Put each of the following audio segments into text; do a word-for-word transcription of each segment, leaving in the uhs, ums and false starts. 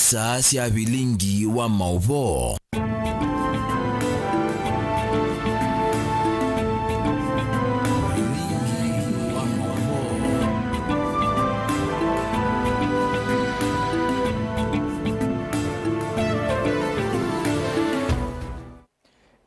Saa sya vilingi wa maũvoo. Vilingi wa maũvoo.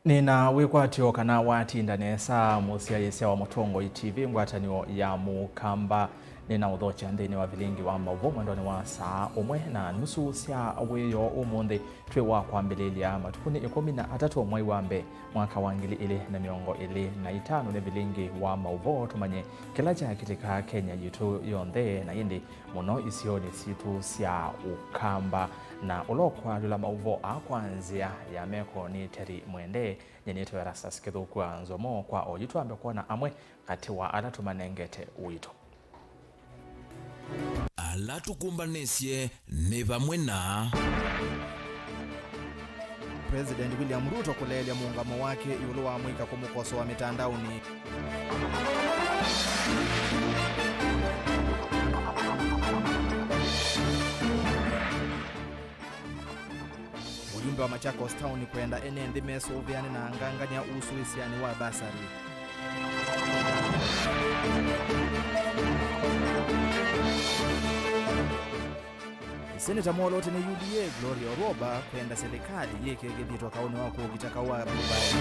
Nĩ na wĩkwatyo kana watinda nesa mũsyaĩĩsya wa Mũtongoi T V ngwatanĩo ya Mũkamba. Nĩ na ũthokya nthĩnĩ wa vilingi wa maũvoo mwendonĩ wa saa ũmwe na nusu sya wĩoo ũmũnthĩ. Twĩ wa kwambĩlĩlya matukũnĩ ĩkũmi na atatũ mwai wa mbee mwaka wa ngili ilĩ na mĩongo ĩlĩ na itano. Nĩ vilingi wa maũvoo tũmanye kĩla kyakĩlĩka Kenya yitũ yonthe na ĩndĩ mũno isionĩ sitũ sya Ũkamba. Na ũla ũkwalũla maũvoo aa kwa nzĩa ya meko nĩ Terry Mwende. Nyie nĩtwe Erastus Kĩthũkua Nzomo kwa oyu twambe kwona amwe katĩ wa ala tũmanengete ũito. Ala tũkũmbanĩsye nĩ vamwe na President William Ruto kũleelya mũũngamo wake ĩũlũ wa amũika kũmũkosoa mĩtandaonĩ. Mũyumbe wa Machakos Town kwenda ene nthĩ mesũvĩane na angangany'a usũĩsyanĩ wa thasarĩ. Seneta mwoloote nĩ U D A Gloria Orwoba kwenda silikalĩ yĩke kĩthito kaũnĩ wa kũũgita kaũ wa Abu Mbaya.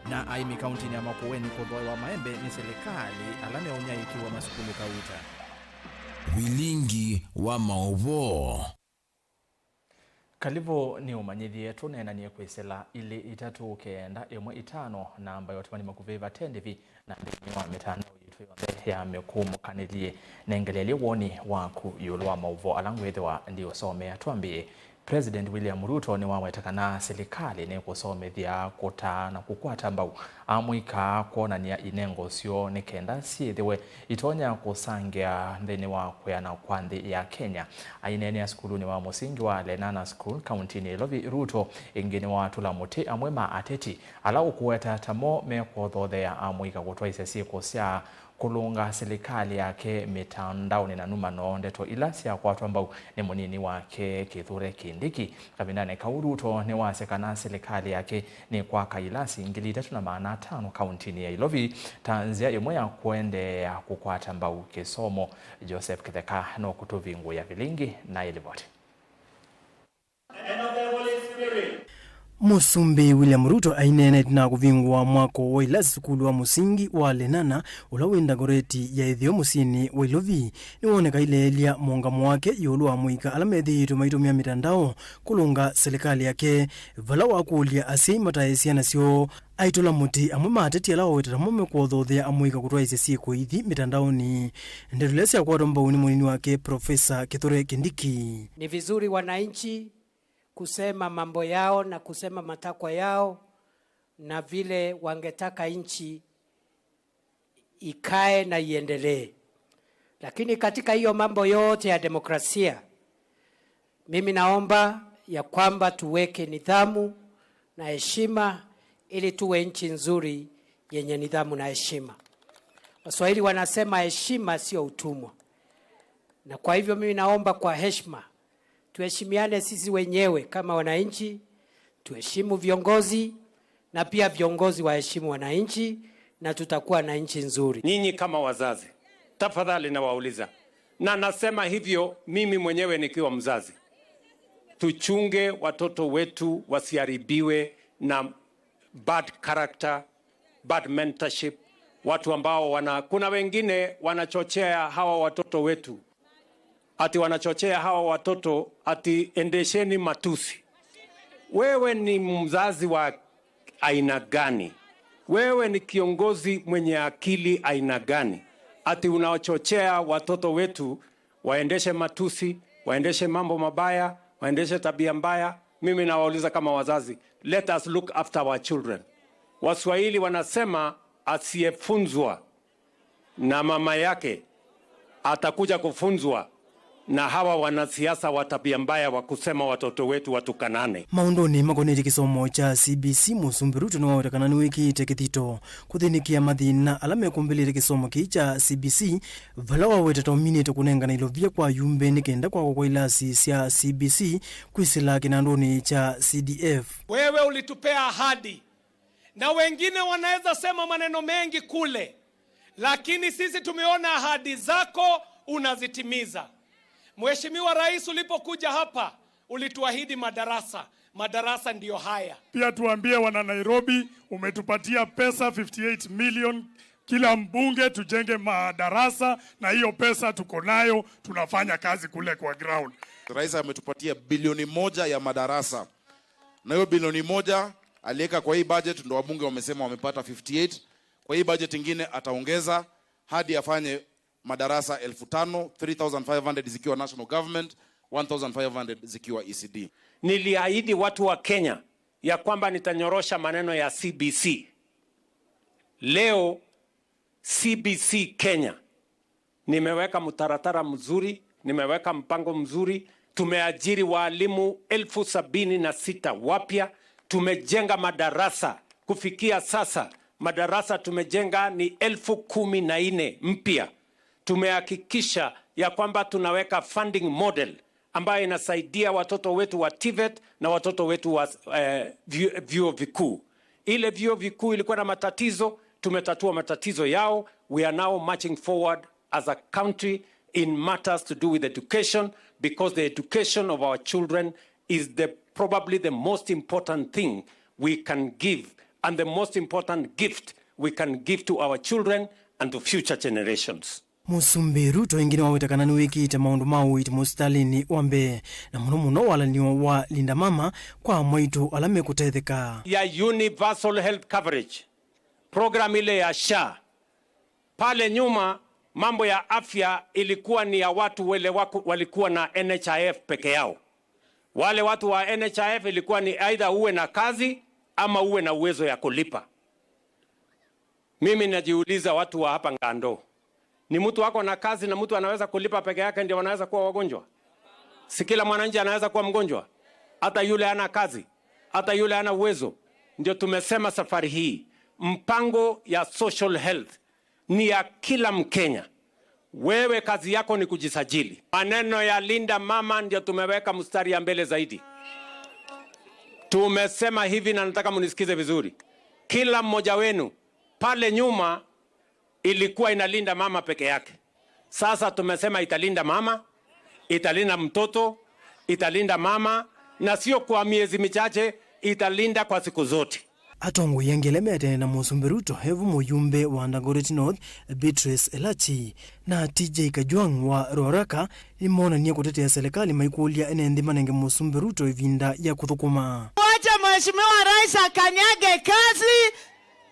Na aĩmi kauntinĩ ya Makueni kũthooewa maembe nĩ silikalĩ ala meũnyaĩĩkĩw'a masukulu kauta. Vilingi wa maũvoo. Kalivũ nĩ ũmanyĩthye tũneenanie kwĩsĩla ilĩ itatũ kenda ĩmwe itano namba ya ũtũmani makuvĩ vate ndĩvi na nthĩnĩ wa mĩtandao yitũ yonthe ya mĩkũmũkanĩlye. Nengelelye woni waku ĩũlũ wa maũvoo ala ngwĩthĩwa ndiũsomea. Twambĩĩe. President William Ruto nĩwaweta kana silikalĩ nĩkũsomethya, kũtaa na kũkwata mbau amũika kwonany'a inengo syoo nĩ kenda syĩthĩwe itonya kũsangĩa nthĩnĩ wa kwĩana kwa nthĩ ya Kenya. Aineenea sukulunĩ wa mũsingi wa Lenana School, kauntinĩ ya Ilovi, Ruto ĩngĩ nĩwatũla mũtĩ amwe ma ateti ala ũkũweta ta mo mekwothothea amũika kũtwaĩsya syĩko sya kũlũnga silikalĩ yake mĩtandaonĩ na numano ndeto ila syakwatwa mbau nĩ mũnini wake Kithure Kindiki. Kavindanĩ kau, Ruto nĩwasya kana silikalĩ yake nĩkwaka ilasi ngili itatũ na maana atano kauntinĩ ya Ilovi ta nzĩa ĩmwe ya kũendeea kũkwata mbau kĩsomo. Joseph Kĩtheka nũkũtũvingũĩa vilingi na ĩlivoti. Mũsumbĩ William Ruto aineena ĩtina wa kũvingũa mwako wa ilasi sukulu wa mũsingi wa Lenana, ũla wĩ Ndagoreti ya ĩtheo mũsyĩnĩ wa Ilovi, nĩwoneka aileelya mũũngamo wake ĩũlũ wa amũika ala methĩĩtwe maitũmĩa mĩtandao kũlũnga silikalĩ yake, vala wakũlya asyai matae syana syoo aitũla mũtĩ amwe ma ateti ala waweta tamo mekwothothea amũika kũtwaĩsya syĩko ithi mĩtandaonĩ. Ndeto ila syakwatwa mbau nĩ mũnini wake, Profesa Kithure Kindiki. Ni vizuri wananchi kusema mambo yao na kusema matakwa yao na vile wangetaka nchi ikae na iendelee. Lakini katika hiyo mambo yote ya demokrasia, mimi naomba ya kwamba tuweke nidhamu na heshima ili tuwe nchi nzuri yenye nidhamu na heshima. Waswahili wanasema heshima sio utumwa. Na kwa hivyo mimi naomba kwa heshima, tuheshimiane sisi wenyewe kama wananchi, tuheshimu viongozi, na pia viongozi waheshimu wananchi, na tutakuwa na nchi nzuri. Nyinyi kama wazazi, tafadhali nawauliza, na nasema hivyo mimi mwenyewe nikiwa mzazi, tuchunge watoto wetu wasiharibiwe na bad character, bad mentorship, watu ambao wana, kuna wengine wanachochea hawa watoto wetu, ati wanachochea hawa watoto ati endesheni matusi. Wewe ni mzazi wa aina gani? Wewe ni kiongozi mwenye akili aina gani? Ati unachochea watoto wetu waendeshe matusi, waendeshe mambo mabaya, waendeshe tabia mbaya. Mimi nawauliza kama wazazi, let us look after our children. Waswahili wanasema, asiyefunzwa na mama yake atakuja kufunzwa na hawa wanasiasa wa tabia mbaya wa kusema watoto wetu watukanane. Maũndũnĩ makonetye kĩsomo kya C B C, Mũsumbĩ Ruto nĩwaweta kana nĩwĩkĩĩte kĩthito kũthĩnĩkĩa mathĩna ala mekũmbĩlĩte kĩsomo kĩĩ kya C B C, vala waweta ta ũminĩte kũnengana ilovia kwa ayumbe nĩ kenda kwakwa kwa ilasi sya C B C kwĩsĩla kĩnandũnĩ kya C D F. Wewe ulitupea ahadi, na wengine wanaweza sema maneno mengi kule, lakini sisi tumeona ahadi zako unazitimiza. Mheshimiwa Rais, ulipokuja hapa, ulituahidi madarasa. Madarasa ndiyo haya. Pia tuambie wana Nairobi, umetupatia pesa fifty eight million kila mbunge tujenge madarasa, na hiyo pesa tuko nayo, tunafanya kazi kule kwa ground. Rais ametupatia bilioni moja ya madarasa, na hiyo bilioni moja aliweka kwa hii budget, ndo wabunge wamesema wamepata fifty eight. Kwa hii budget ingine ataongeza hadi afanye madarasa elfu tano, three thousand five hundred zikiwa national government, one thousand five hundred zikiwa E C D. Niliahidi watu wa Kenya ya kwamba nitanyorosha maneno ya C B C. Leo C B C Kenya, nimeweka mtaratara mzuri, nimeweka mpango mzuri. Tumeajiri waalimu elfu sabini na sita wapya. Tumejenga madarasa, kufikia sasa madarasa tumejenga ni elfu kumi na nne mpya. Tumehakikisha ya kwamba tunaweka funding model ambayo inasaidia watoto wetu wa TVET na watoto wetu wa eh, vyuo vikuu. Ile vyuo vikuu ilikuwa na matatizo, tumetatua matatizo yao. We are now marching forward as a country in matters to do with education, because the education of our children is the, probably the most important thing we can give, and the most important gift we can give to our children and to future generations. Mũsumbĩ Ruto ĩngĩ nĩwaweta kana nĩwĩkĩĩte maũndũ ma ũiiti mũsitalĩnĩ wa mbee, na mũno mũno walanĩo wa Linda Mama kwa amwaitũ ala mekũtetheka. Ya universal health coverage program ile ya SHA. Pale nyuma mambo ya afya ilikuwa ni ya watu wale waku, walikuwa na NHIF peke yao. Wale watu wa NHIF ilikuwa ni either uwe na kazi ama uwe na uwezo ya kulipa. Mimi najiuliza, watu wa hapa Ngando, ni mtu ako na kazi na mtu anaweza kulipa peke yake ndio wanaweza kuwa wagonjwa? Si kila mwananchi anaweza kuwa mgonjwa, hata yule hana kazi, hata yule hana uwezo. Ndio tumesema safari hii mpango ya social health ni ya kila Mkenya. Wewe kazi yako ni kujisajili. Maneno ya Linda Mama ndio tumeweka mstari ya mbele zaidi. Tumesema hivi, na nataka munisikize vizuri. Kila mmoja wenu pale nyuma ilikuwa inalinda mama peke yake. Sasa tumesema italinda mama, italinda mtoto, italinda mama, na sio kwa miezi michache, italinda kwa siku zote. Atongoi angĩ ala meteene na Mũsumbĩ Ruto, evo mũyumbe wa Dagoretti North, Beatrice Elachi, na T J Kajwang' wa Ruaraka, nĩmoonanie kũtetea selekalĩ maikũlya ene nthĩ manenge Mũsumbĩ Ruto ĩvinda ya kũthũkũma. Wacha Mheshimiwa Rais akanyage kazi,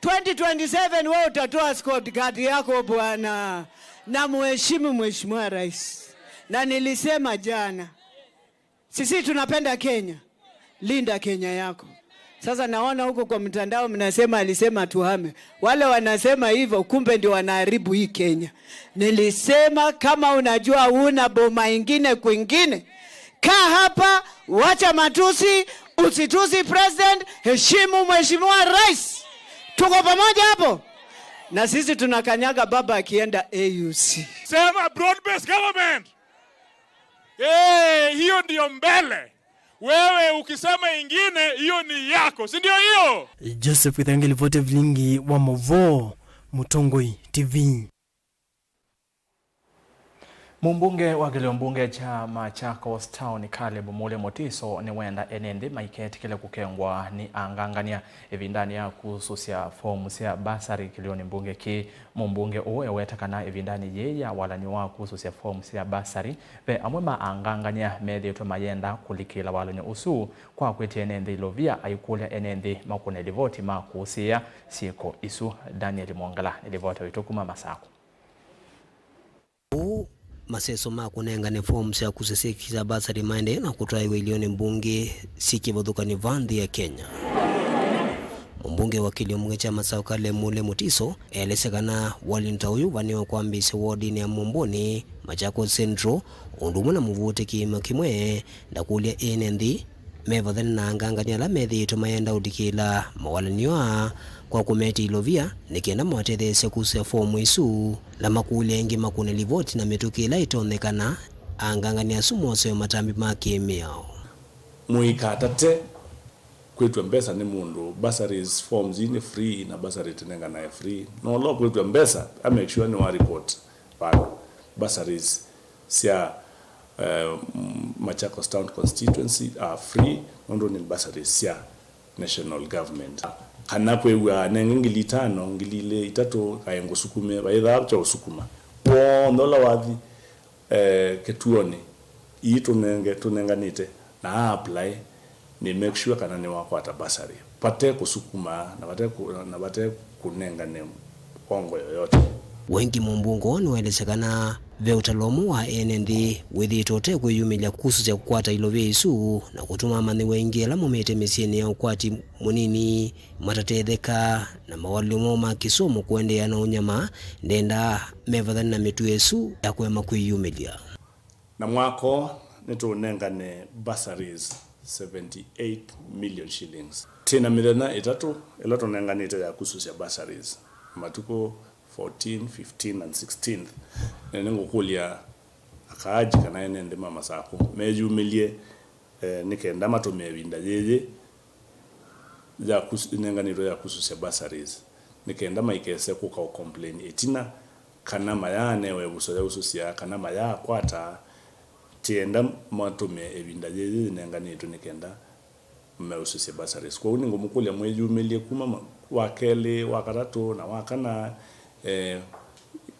twenty twenty-seven wewe utatoa scorecard yako bwana. Na muheshimu Mheshimiwa Rais. Na nilisema jana, sisi tunapenda Kenya. Linda Kenya yako. Sasa naona huko kwa mtandao mnasema alisema tuhame. Wale wanasema hivyo, kumbe ndio wanaharibu hii Kenya. Nilisema kama unajua una boma ingine kwingine, kaa hapa, wacha matusi, usitusi president, heshimu Mheshimiwa Rais. Tuko pamoja hapo? Na sisi tunakanyaga baba akienda A U C. Sema broad based government. Hey, hiyo ndio mbele. Wewe ukisema ingine, hiyo ni yako, si ndio hiyo? Joseph Withangeli, Vote Vilingi wa Movoo, Mũtongoi T V. Mũmbunge wa kĩlio mbunge kya Machakos Town, Caleb Mule Mutiso, nĩwenda ene nthĩ maiketĩkĩle kũkengwa nĩ angangany'a ĩvindanĩ ya kusũsya fomu sya basarĩ kĩlionĩ mbunge kĩĩ. Mũmbunge ũũ eweta kana ĩvindanĩ yĩĩ ya walany'o wa kusũsya fomu sya basarĩ, ve amwe ma angangany'a methĩĩtwe mayenda kũlikĩla walany'o ũsu kwa kwĩtya ene nthĩ ilovia, aikũlya ene nthĩ makũne livoti ma kũsĩĩa syĩko isu. Daniel Mwongela nĩ livoti witũ kuma Masakũ. Ũu, maseso ma kũnengane fomu sya kusya syĩko sya basarĩ maendee na kũtwaĩwa ilionĩ mbunge syĩ kĩvathũkany'o vaa nthĩ ya Kenya. Mũmbunge Mũmbunge wa kĩlio mbunge kya Masaku Kale Mule Mutiso elesya kana walini ta ũyũ ũvanĩwe kwambĩĩsya wodinĩ ya Mumbuni, Machakos Central, ũndũ ũmwe na mũvuti kĩĩma kĩmwe ndakũlya ene nthĩ mevathane na angangani ala methĩĩtwe mayenda ũlikĩla mawalany'o aa kwa kũmetia ilovia nĩ kenda mawatetheesya kusya fomu isu, na makũlya ĩngĩ makũne livoti na mĩtũkĩ ĩla ĩtonyekana angangani asu mosewe matambya ma kĩmĩao. Mũikatate kwĩtw'a mbesa nĩ mũndũ, bursaries forms ii nĩ free na bursary tũnenganae free. No ũla ũkwĩtw'a mbesa, a make sure nĩ wa report vandũ. Bursaries sya, eh, Machakos Town Constituency are free nũndũ nĩ bursaries sya national government. Kana kwĩw'a nenge ngili itano, ngili ilĩ, itatũ, kaĩ ngũsukume, vaithaa kya ũsukuma. W'onthe ũla wathi eh, kĩtuonĩ ii tũnenge, tũnenganĩte na a apply, nĩ make sure kana nĩwakwata bursary vate kũsukuma na vate kũ-, na vate kũnengane ongo yoyote. Wengĩ mũmbunge nĩwaelesya kana ve ũtalo ũmwe wa ene nthĩ wĩthĩĩtwe ũte kwĩyumĩlya kususya kũkwata ilovia isu na kũtuma amanyĩw'a aingĩ ala maumĩte mĩsyĩnĩ ya ũkwati mũnini matatetheka na mawalĩlo moo ma kĩsomo kũendeea na ũnyama, ndendaa mevathane na mĩtuo ĩsu ya kũema kwĩyumĩlya. Na mwaka ũũ nĩtũũnengane bursaries seventy-eight million shillings. Twĩ na mĩthenya ĩtatũ ĩla tũnenganĩte ya kususya bursaries, matukũ fourteen, fifteen and sixteenth. Na nĩngũkũlya akaaji kana ene nthĩ ma Masakũ meyumĩlye, eh, nĩ kenda matũmĩe ĩvinda yĩĩ ya kus-, ĩnenganĩtwe ya kususya bursaries, nĩ kenda maikese kũka ũ complain ĩtina, kana mayaanewa ĩvuso ya ũsusya, kana mayaakwata, tienda matũmĩe ĩvinda yĩĩ yĩnenganĩtwe nĩ kenda meũsusye bursaries. Kwoou nĩngũmũkũlya mwĩyumĩlye kuma ma-, wa kelĩ, wa katatũ, na wa kana, eh,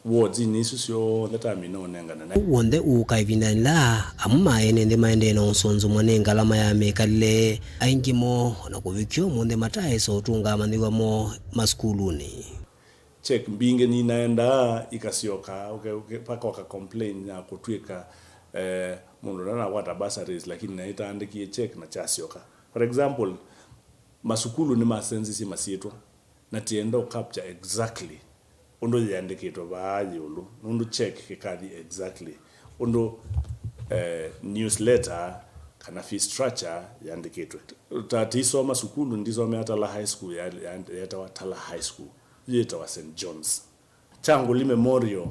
wards-inĩ isu syonthe tamina ũnengane na. Ũu w'onthe ũũka ĩvindanĩ la amwe ma ene nthĩ maendee na ũsũnzũmwa nĩ ngalama ya mĩkalĩle, aingĩ moo o na kũvikĩa ũmũnthĩ mataaĩsa ũtũnga amanyĩw'a moo masukulunĩ. Check mbingĩ ninaendaa ikasyoka, ũke-, ũke-, mpaka ũka complain ya kũtw'ĩka, eh, mũndũ ndanakwata bursaries lakini naĩtaandĩkie check na kyasyoka. For example, masukulu nĩmasenzisye masyĩtwa. Na tienda ũ capture exactly ũndũ yĩandĩkĩtwe vaa ĩũlũ, nũndũ check kĩkathi exactly ũndũ, eh, newsletter kana fee structure yandĩkĩtwe. Ta tĩisoma sukulu, ndisomea Tala High School, ya, ya, yetawa Tala High School, yĩtawa Saint John's. Kyangũli Memorial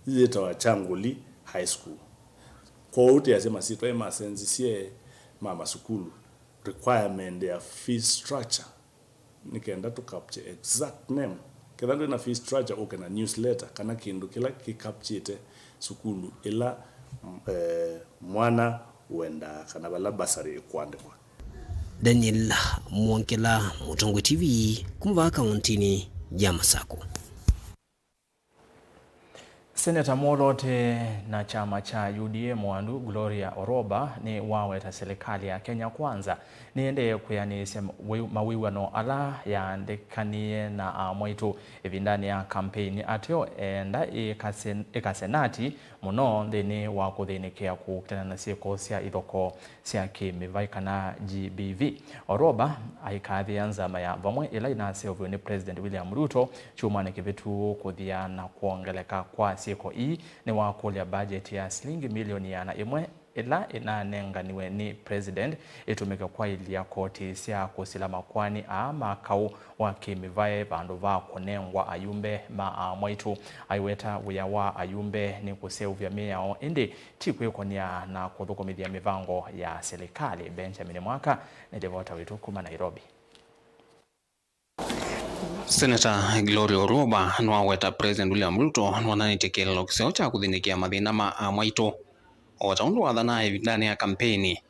yĩtawa Kyangũli High School. Kwoou tĩasya masyĩtwa ĩ masenzisye ma masukulu, requirement ya fee structure. Nĩ kenda tũ capture exact name. Ketha ndwĩ na fee structure, ũke na newsletter kana kĩndũ kĩla kĩ capture-ĩte sukulu ĩla, mm, eh, mwana wendaa kana vala bursary ĩkũandĩkwa. Daniel Mwongela, Mũtongoi T V, kuma vaa kauntinĩ ya Masakũ. Seneta mwoloote na kyama kya U D A Mwandu, Gloria Oroba, nĩwaweta silikalĩ ya Kenya Kwanza nĩendee kwĩanĩsya wĩ-, mawĩw'ano ala yaandĩkanie na amwaitũ ĩvindanĩ ya kampeini, ateo eenda ĩka sen-, ĩka senati mũno nthĩnĩ wa kũthĩnĩkĩa kũkitana na syĩko sya ithokoo sya kĩ-mĩvaĩ kana G B V. Oroba aikathĩĩa nzama ya vamwe ĩla ĩnaseũviw'e nĩ President William Ruto kyumwanĩ kĩvĩtu kũthya na kwongeleka kwa syĩko ii, nĩwakũlya budget ya silingi milioni ĩana ĩmwe ĩla ĩnanenganiwe nĩ President ĩtũmĩke kwaĩlya koti sya kũsila makoani aa ma kaũ wa kĩ-mĩvaĩ vandũ va kũnengwa ayumbe ma amwaitũ. Aiweta wĩa wa ayumbe nĩ kũseũvya mĩao, ĩndĩ ti kwĩkũnĩa na kũthũkũmĩthya mĩvango ya silikalĩ. Benjamin Mwaka nĩ livota witũ kuma Nairobi. Seneta Gloria Oroba nĩwaweta President William Ruto nĩwonanĩtye kĩeleelo kĩseo kya kũthĩnĩkĩa mathĩna ma amwaitũ, o ta ũndũ wathanaa ĩvindanĩ ya kampeini.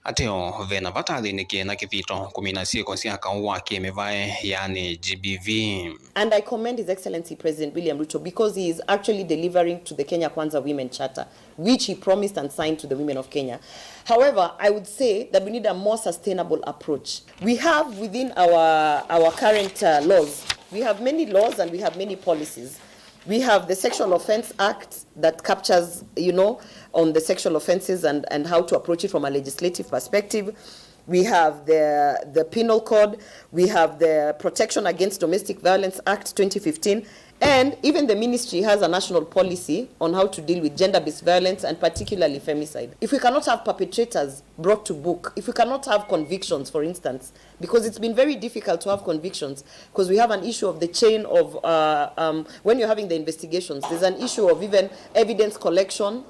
Ateo ve na vata athĩnĩkĩe na kĩthito kũmina syĩko sya kaũ wa kĩ-mĩvaĩ, yani G B V. And I commend His Excellency President William Ruto because he is actually delivering to the Kenya Kwanza Women Charter, which he promised and signed to the women of Kenya. However, I would say that we need a more sustainable approach. We have within our, our current, uh, laws, we have many laws and we have many policies. We have the Sexual Offence Act that captures, you know, on the sexual offences and, and how to approach it from a legislative perspective. We have the, the Penal Code, we have the Protection Against Domestic Violence Act twenty fifteen, and even the ministry has a national policy on how to deal with gender-based violence and particularly femicide. If we cannot have perpetrators brought to book, if we cannot have convictions, for instance, because it's been very difficult to have convictions, because we have an issue of the chain of, uh, um, when you're having the investigations, there's an issue of even evidence collection,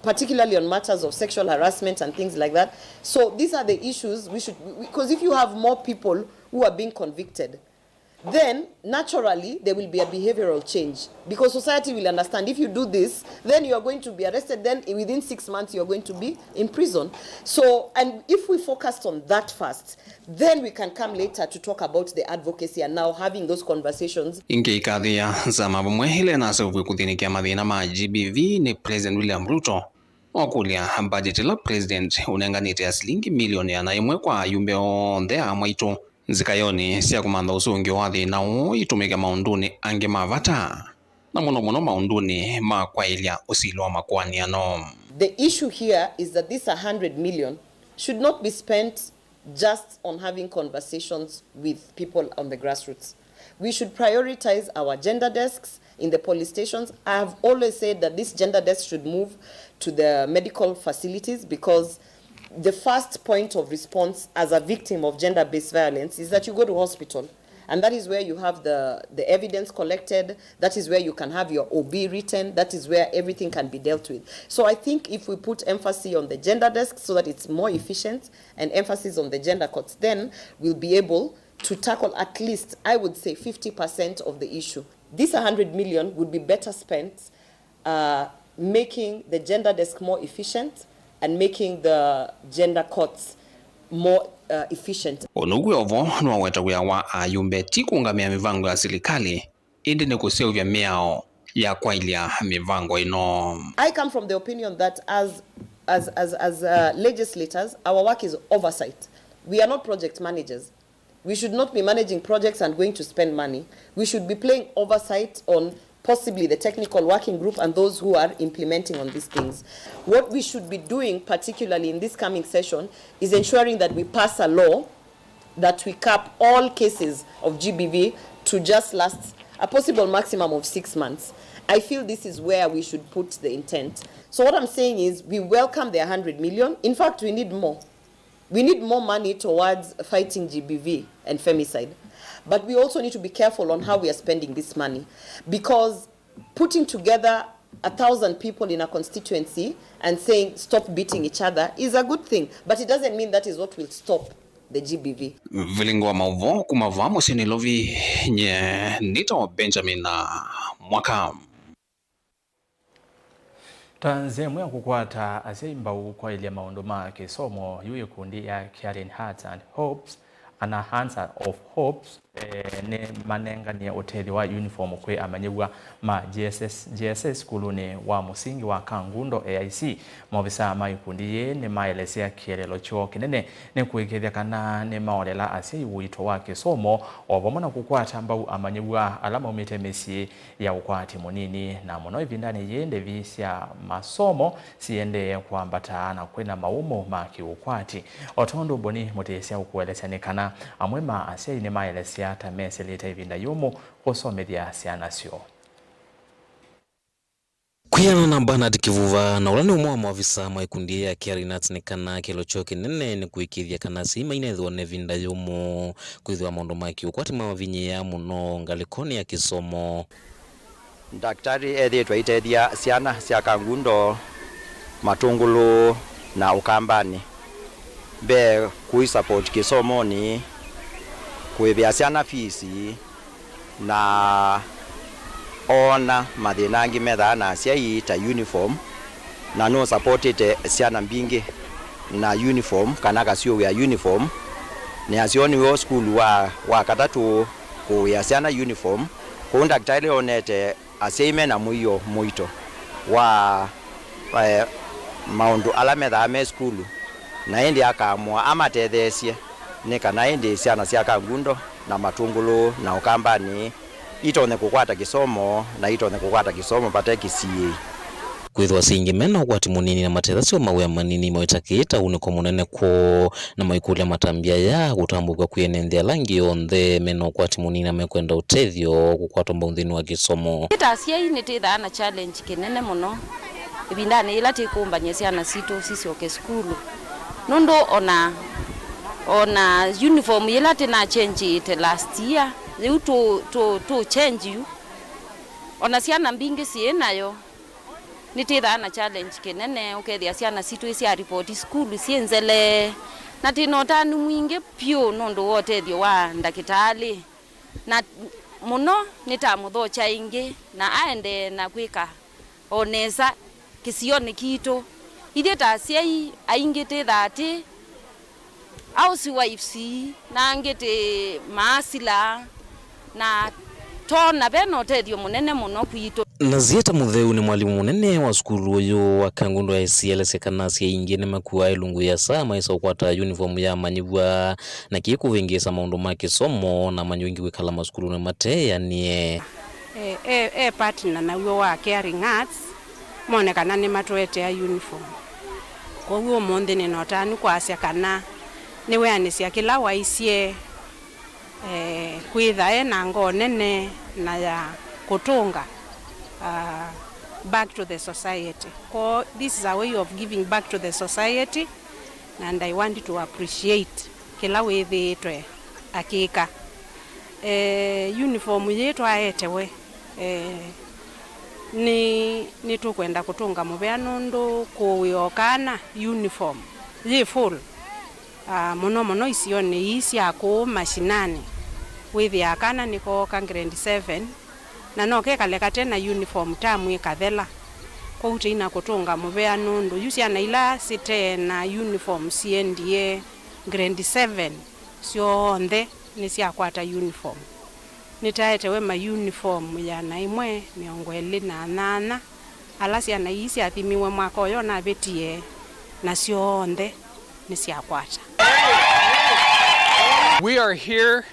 particularly on matters of sexual harassment and things like that. So these are the issues we should, because if you have more people who are being convicted, then naturally there will be a behavioral change, because society will understand if you do this, then you are going to be arrested, then within six months you are going to be in prison. So, and if we focused on that first, then we can come later to talk about the advocacy and now having those conversations. Ĩngĩ ĩkathĩĩa nzama vamwe ĩla ĩnaseũvw'e kũthĩnĩkĩa mathĩna ma G B V nĩ President William Ruto, wakũlya budget ĩla President ũnenganĩte ya silingi milioni ĩana ĩmwe kwa ayumbe onthe a mwaitũ nzikayonĩ sya kũmantha ũsũngĩo wa thĩna ũũ itũmĩke maũndũnĩ angĩ ma vata, na mũno mũno maũndũnĩ ma kwaĩlya ũsili wa makoaniano. The issue here is that this hundred million should not be spent just on having conversations with people on the grassroots. We should prioritize our gender desks in the police stations. I have always said that this gender desk should move to the medical facilities, because the first point of response as a victim of gender-based violence is that you go to hospital. And that is where you have the, the evidence collected. That is where you can have your O B written. That is where everything can be dealt with. So I think if we put emphasis on the gender desk so that it's more efficient and emphasis on the gender courts, then we'll be able to tackle at least, I would say, fifty percent of the issue. This hundred million would be better spent uh, making the gender desk more efficient and making the gender courts more uh, efficient. Ũnũkw'e ovo nĩwaweta wĩa wa ayumbe ti kũũngamĩa mĩvango ya silikalĩ, ĩndĩ nĩ kũseũvya mĩao ya kwaĩlya mĩvango ĩno. I come from the opinion that as, as, as, as uh, legislators, our work is oversight. We are not project managers. We should not be managing projects and going to spend money. We should be playing oversight on possibly the technical working group and those who are implementing on these things. What we should be doing, particularly in this coming session, is ensuring that we pass a law that we cap all cases of G B V to just last a possible maximum of six months. I feel this is where we should put the intent. So what I'm saying is we welcome the hundred million. In fact, we need more. We need more money towards fighting G B V and femicide. But we also need to be careful on how we are spending this money, because putting together a thousand people in a constituency and saying, "Stop beating each other," is a good thing, but it doesn't mean that is what will stop the G B V. Vilingo wa maũvoo kuma vaa mũsyĩ Nairobi, nye nĩtawa Benjamin Mwaka. Ta nzĩa ĩmwe ya kũkwata asyai mbau kwaĩlya maũndũ ma kĩsomo, yu ĩkundi ya Caring Hearts and Hopes, kana Hearts of Hopes, eh, nĩmanenganie ũtethyo wa uniform kwĩ amanyĩw'a ma J S S, J S S sukulunĩ wa mũsingi wa Kangundo A I C. Maovisaa ma ĩkundi yĩĩ nĩmaelesya kĩeleelo kyoo kĩnene nĩ kũĩkĩĩthya kana nĩmaolela asyai ũito wa kĩsomo, o vamwe na kũkwata mbau amanyĩw'a ala maumĩte mĩsyĩ ya ũkwati mũnini, na mũno ĩvindanĩ yĩĩ ndĩvi sya masomo siendee kwambata na kwĩna mawũmũ ma kĩũkwati. O tondũ Boni Mũtĩsya ũkũelesya nĩ kana amwe ma asyai nĩmaelesya ta mesĩlĩte ĩvinda yũmũ kũsomethya syana syoo. Kwĩanana na Bernard Kivuva, na ũla nĩ ũmwe wa maovisa ma ĩkundi ya Caring Hearts, nĩ kana kĩeleelo kyoo kĩnene nĩ kũĩkĩĩthya kana asyai mainethĩwa na ĩvinda yũmũ, kwĩthĩwa maũndũ ma kĩũkwati mamavinyĩĩa mũno ngalĩkonĩ ya kĩsomo. Ndakĩtalĩ ethĩĩtwe aitethya syana sya Kangundo, Matũngũlũ na Ũkambanĩ. Mbee, kũi support kĩsomonĩ, kũĩvĩa syana fees, na oona mathĩna angĩ methaa na asyai ta uniform, na nũsapotĩte syana mbingĩ na uniform kana kasyũũo ya uniform. Nĩasyooniw'e sukulu wa, wa katatũ kũũĩa syana uniform, kũu ndakĩtalĩ onete asyai me na mũio mũito wa, eh, maũndũ ala methaa me sukulu, na ĩndĩ akaamũa amatetheesye nĩ kana ĩndĩ syana sya Kangundo na Matũngũlũ na Ũkambanĩ itonye kũkwata kĩsomo na itonye kũkwata kĩsomo vate kĩsiĩĩi. Kwĩthĩwa syĩingĩ me na ũkwati mũnini na matethasya mawĩa manini, mawĩta kĩĩ ta unĩko mũnene kwoo, na maikũlya matambya aya kũtambũkw'a kwĩ ene nthĩ ala angĩ onthe me na ũkwati mũnini na mekwenda ũtethyo kũkwatwa mbau nthĩnĩ wa kĩsomo. Twĩ ta asyai nĩtwĩthaa na challenge kĩnene mũno ĩvindanĩ yĩla twĩkũmbany'a syana sitũ sisyoke sukulu, nũndũ ona, ona uniform yĩla twĩnachenjĩte last year, yĩu tũ, tũ, tũ change yu, ona syana mbingĩ syĩ nayo. Nĩtwĩthaa na challenge kĩnene, ũkethĩa syana sitũ isya ripoti sukulu syĩ nzelee, na twĩ na ũtanu mwingĩ vyũ nũndũ wa ũtethyo wa ndakĩtalĩ, na mũno nĩtamũthokya ĩngĩ na aendee na kwĩka o nesa kĩsionĩ kitũ. Ithyĩ ta asyai aingĩ twĩthaa twĩ housewives, na angĩ twĩ maasila, na twona ve na ũtethyo mũnene mũno kwitũ. Nazieta Mũtheu nĩ mwalimũ mũnene wa sukulu ũyũ wa Kangundo S C. Elesya kana asyai aingĩ nĩmakuaa ĩlungu ĩasa maisa ũkwata uniform ya amanyĩw'a, na kĩĩ kũvĩngĩĩsa maũndũ ma kĩsomo na amanyĩw'a aingĩ kwĩkala masukulunĩ mateanĩe. E, e, e partner naw'o wa Caring Hearts, mone kana nĩmatũetea uniform. Kwoou ũmũnthĩ nĩ na ũtanu kwasya kana nĩweanĩsya kĩla waisye, eh, kwĩtha e na ngoo nene na ya kũtũnga, ah, back to the society. Ko, this is a way of giving back to the society, and I want to appreciate kĩla wĩthĩĩtwe akĩka. Eh, uniform yĩĩ twaetewe, eh, nĩ, nĩtũkwenda kũtũnga mũvea nũndũ kũũĩa o kana uniform yĩ full. Ah, mũno mũno isionĩ ii sya kũũ mashinani, wĩthĩaa kana nĩkooka grade seven, na no kekale kate na uniform tamu ĩkathela. Kwoou tũina kũtũnga mũvea nũndũ yu syana ila sĩtee na uniform siendie grade seven, syonthe nĩsyakwata uniform. Nĩtaetewe ma uniform ĩana ĩmwe mĩongo ĩlĩ na nyanya, ala syana ii syathimiwe mwaka ũyũ navĩtie, na syonthe nĩsyakwata. We are here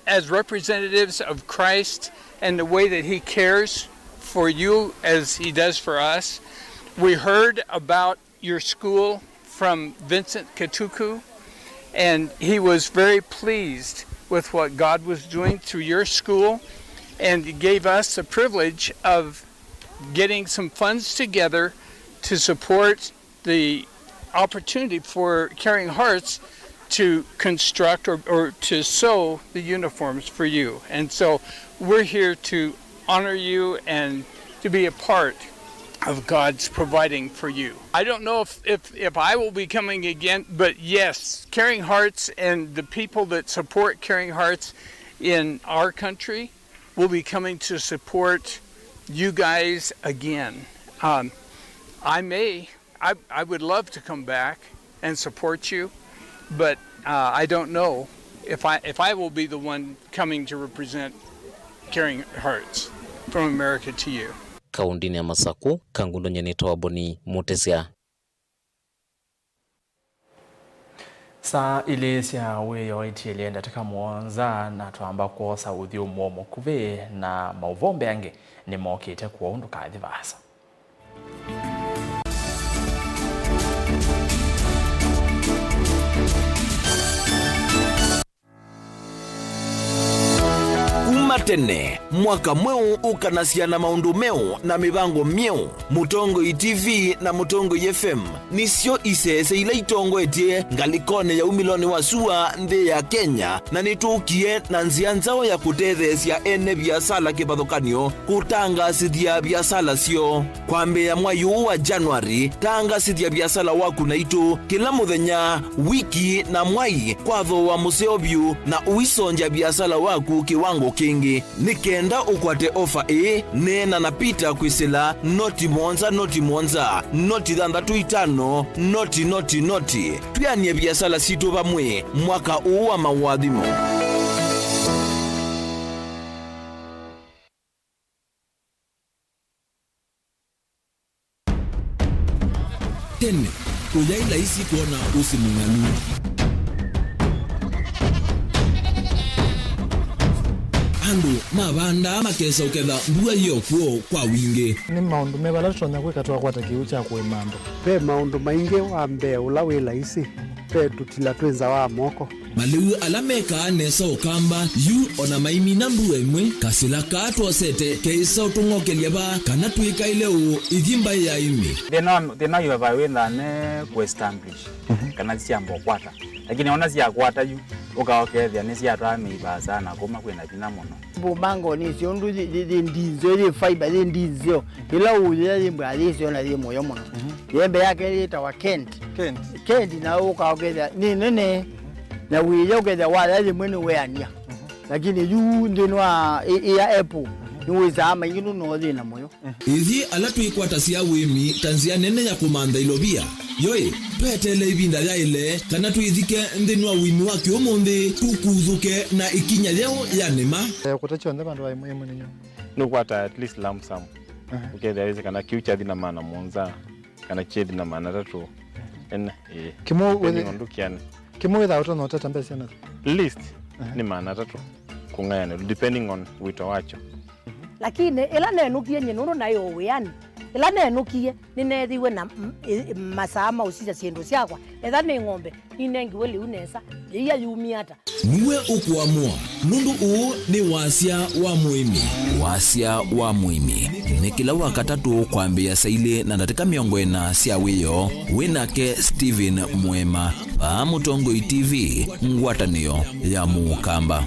as representatives of Christ and the way that he cares for you as he does for us. We heard about your school from Vincent Katuku, and he was very pleased with what God was doing through your school, and gave us the privilege of getting some funds together to support the opportunity for Caring Hearts to construct or, or to sew the uniforms for you. And so we're here to honor you and to be a part of God's providing for you. I don't know if, if, if I will be coming again, but yes, Caring Hearts and the people that support Caring Hearts in our country will be coming to support you guys again. Um, I may, I, I would love to come back and support you, but, uh, I don't know if I, if I will be the one coming to represent Caring Hearts from America to you. Kaũndĩnĩ ya Masakũ, Kangundo, nyie nĩtawa Boni Mũtĩsya. Saa ilĩ sya wĩoo itiĩlye ndatĩka mũonza, na twamba kwosa ũthyũmũo mũkuvĩ na maũvoo mbee angĩ nĩmokĩte, kwoou ndũkathi vaasa. Kuma tene, mwaka mweũ ũkanasya na maũndũ meũ na mĩvango myeũ. Mũtongoi T V na Mũtongoi F M nĩsyo isese ila itongoetye ngalĩkonĩ ya umĩlonĩ wa sua nthĩ ya Kenya, na nĩtũkie na nzĩa nzaũ ya kũtetheesya ene viasala kĩvathũkany'o kũtangaasĩthya viasala syoo. Kwambĩĩa mwai ũũ wa January, tangaasĩthya viasala waku naitũ kĩla mũthenya, wiki, na mwai kwa thooa mũseo vyũ, na ũisongya viasala waku kĩwango kĩngĩ. Nĩ kenda ũkwate ofa ĩĩ, neena na Peter kwĩsĩla noti mũonza, noti mũonza, noti thanthatũ itano, noti, noti, noti. Twĩanĩe viasala sitũ vamwe mwaka ũũ wa maũathimo. Tene, kũyaĩ laisi kwona ũsĩ mũng'alu. Andũ mavandaa makesa ũketha mbua yĩ o kw'o kwa wingĩ. Nĩ maũndũ meva ala tũtonya kwĩka twakwata kĩw'ũ kya kũĩma andũ? Ve maũndũ maingĩ. Wa mbee ũla wĩ laisi, ve tũtila twĩ nza wa moko. Malĩu ala mekaa nesa Ũkamba yu o na maimina mbua ĩmwe, kasĩla kaa twosete keĩsa ũtũng'okelya vaa kana twĩkaĩle ũũ ithi mbaĩ ya ĩmĩ. Thĩna wa, thĩna wa ivavai wĩthaa ne kũ establish kana syamba ũkwata. Lakini ona syakwata yu, ũka ũkethĩa nĩsyatwaa mĩivaa sana kuma kwĩna vinya mũno. Mbumangoni icio ũndũ yĩ, yĩ, yĩ ndinzeo, yĩ fiber, yĩ ndinzeo. Ĩla ũyĩa yĩ mbwa yĩseo na yĩ mũyo mũno. Yembe yake yĩtawa Kent. Kent. Kent na ũka ũkethĩa nĩ nene. Na wĩya ũkethĩa waya yĩmwe nĩ weania. Lakini yu nthĩnĩ wa ĩ, ĩ ya apple, nĩ wĩsaa maingĩ nũno thĩna mũyo. Ithyĩ ala twĩkwatasya ũĩmi ta nzĩa nene ya kũmantha ilovia, yoĩ, tweteele ĩvinda yaĩle kana twĩthike nthĩnĩ wa ũĩmi wa kĩũmũnthĩ, tũkuthũke na ĩkinya yeũ ya nĩma. Eh, kũta kyonthe vandũ va ĩmwe ĩmwe nĩnyo. Nũkwata at least lump sum. Aha. Ũkethĩa wĩsĩ kana kĩu kyathi na maana mũonza, kana kyethi na maana atatũ. Ene, ĩĩ. Kĩmwe depending wĩthĩ-, on ndũkĩanĩ. Kĩmwe wĩthaa ũtonya ũtata mbesa na. Least, aha, nĩ maana atatũ kũng'ayanĩlwa, depending on wĩto wakyo. Lakini ĩla nenũkie nyie nũndũ naĩ o wĩanĩ, ĩla nenũkie nĩneethiwe na m-, ĩ-, masaa ma ũsisya syĩndũ syakwa. Etha nĩ ng'ombe, ninengiwe lĩu nesa, yĩia yumie ata? Nĩwe ũkũamũa, nũndũ ũũ nĩ Wasya wa Mũĩmi. Wasya wa Mũĩmi nĩ kĩla Wakatatũ kwambĩĩa saa ilĩ na ndatĩka mĩongo ĩna sya wĩoo, wĩ nake Stephen Mwema, vaa Mũtongoi T V, ngwatanĩo ya Mũkamba.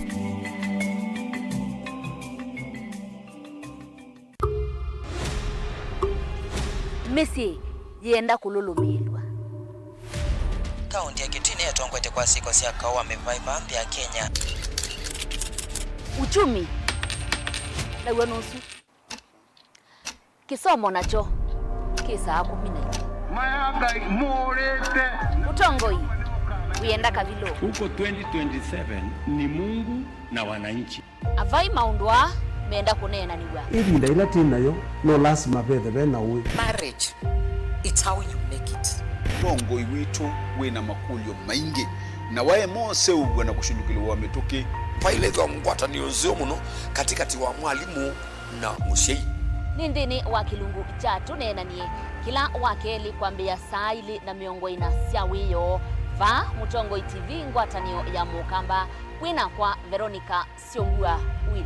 Mĩsyĩ yĩenda kũlũlũmĩĩlw'a. Kaũntĩ ya Kitui nĩyo ĩtongoetye kwa syĩko sya kaũ wa mĩvaĩva nthĩ ya Kenya. Uchumi naw'o nũsu. Kĩsomo nakyo kĩ saa kũmi na imwe. Maya Ngai mũũrĩte. Ũtongoi wĩenda kavilũ. Huko twenty twenty-seven ni Mungu na wananchi. Avai maũndũ aa menda kũneenanĩw'a. Ĩvinda yĩla twĩ nayo, no lasima vethe ve na ũĩ. Marriage, it's how you make it. Ũtongoi witũ wĩ na makũlyo maingĩ, na waema ũseũvw'a na kũshũlũkĩlĩw'a mĩtũkĩ. Vailethwa ngwatanĩo nzeo mũno katĩkatĩ wa mwalimũ na mũsyai. Nĩ nthĩnĩ wa kĩlungu kya Tũneenanie, kĩla wa kelĩ kwambĩĩa saa ilĩ na mĩongo ĩna sya wĩoo, vaa Mũtongoi T V, ngwatanĩo ya Mũkamba, kwĩ nakwa Veronica Syongua Willy.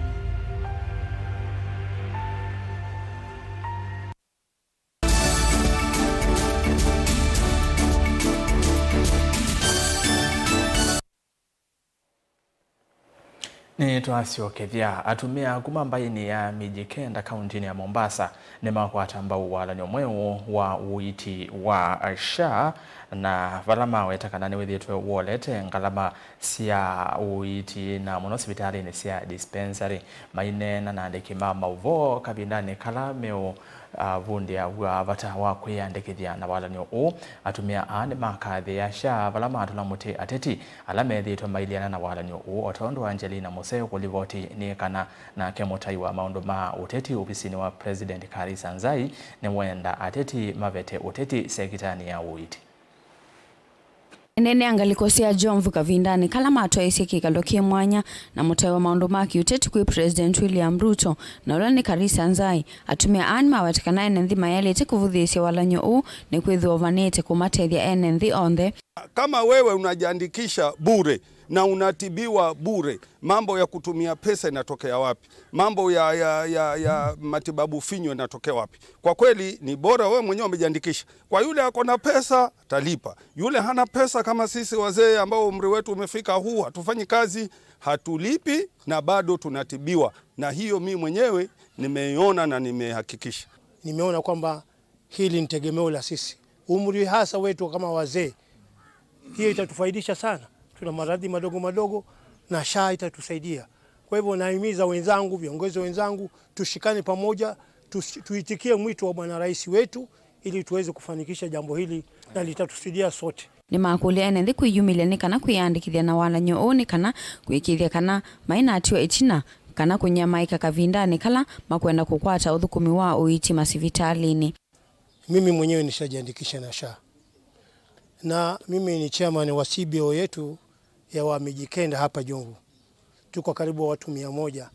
Nĩtwasyokethya. Atumĩa kuma mbaĩnĩ ya Mijikenda kaũntĩnĩ ya Mombasa nĩmakwata mbau walan'yo mweũ wa ũiiti wa SHA, na vala maweta kana nĩwĩthĩĩtwe wolete ngalama sya ũiiti, na mũno sivitalĩnĩ sya dispensary. Maineena na andĩki ma maũvoo kavindanĩ kala meũ avundĩa vua vata wa kwĩyandĩkĩthya na walan'yo ũũ. Atumĩa aa nĩmakathĩĩa SHA vala matũla mũtĩ ateti ala methĩĩtwe mailyana na walan'yo ũũ, o tondũ Angelina Museo kũlivoti nĩ kana nake mũtai wa maũndũ ma ũteti ovisinĩ wa President Karisa Nzai nĩwenda ateti mavete ũteti sekitanĩ ya ũiiti. Ĩneenea ngalĩko sya Jomvu kavindanĩ kala matwaĩĩsye kĩkalo kĩ mwanya na mũtai wa maũndũ ma kĩũteti kwĩ President William Ruto na ũla nĩ Karisa Nzai, atumĩa aa nĩmaweta kana ene nthĩ mayaĩlĩte kũvũthĩĩsya walan'yo ũũ nĩkwĩthĩwa ũvanĩte kũmatethya ene nthĩ onthe. Kama wewe unajiandikisha bure na unatibiwa bure, mambo ya kutumia pesa inatokea wapi? Mambo ya, ya, ya, ya matibabu finyo inatokea wapi? Kwa kweli ni bora wewe mwenyewe umejiandikisha. Kwa yule ako na pesa, atalipa. Yule hana pesa, kama sisi wazee ambao umri wetu umefika huu, hatufanyi kazi, hatulipi na bado tunatibiwa. Na hiyo mi mwenyewe nimeiona na nimehakikisha. Nimeona kwamba hili ni tegemeo la sisi. Umri hasa wetu kama wazee, hiyo itatufaidisha sana. Tuna maradhi madogo madogo na SHA itatusaidia. Kwa hivyo nahimiza wenzangu, viongozi wenzangu, tushikane pamoja, tusi-, tuitikie mwito wa Bwana Rais wetu ili tuweze kufanikisha jambo hili na litatusaidia sote. Nĩmakũlya ene nthĩ kwĩyumĩlya nĩ kana kwĩyandĩkĩthya na walan'yo ũũ nĩ kana kũĩkĩĩthya kana mainatiwa ĩtina kana kũnyamaĩka kavindanĩ kala makwenda kũkwata ũthũkũmi wa ũiiti masivitalĩnĩ. Mimi mwenyewe nishajiandikisha na SHA. Na mimi ni chairman wa C B O yetu ya Wamijikenda hapa Jomvu. Tuko karibu watu mia moja.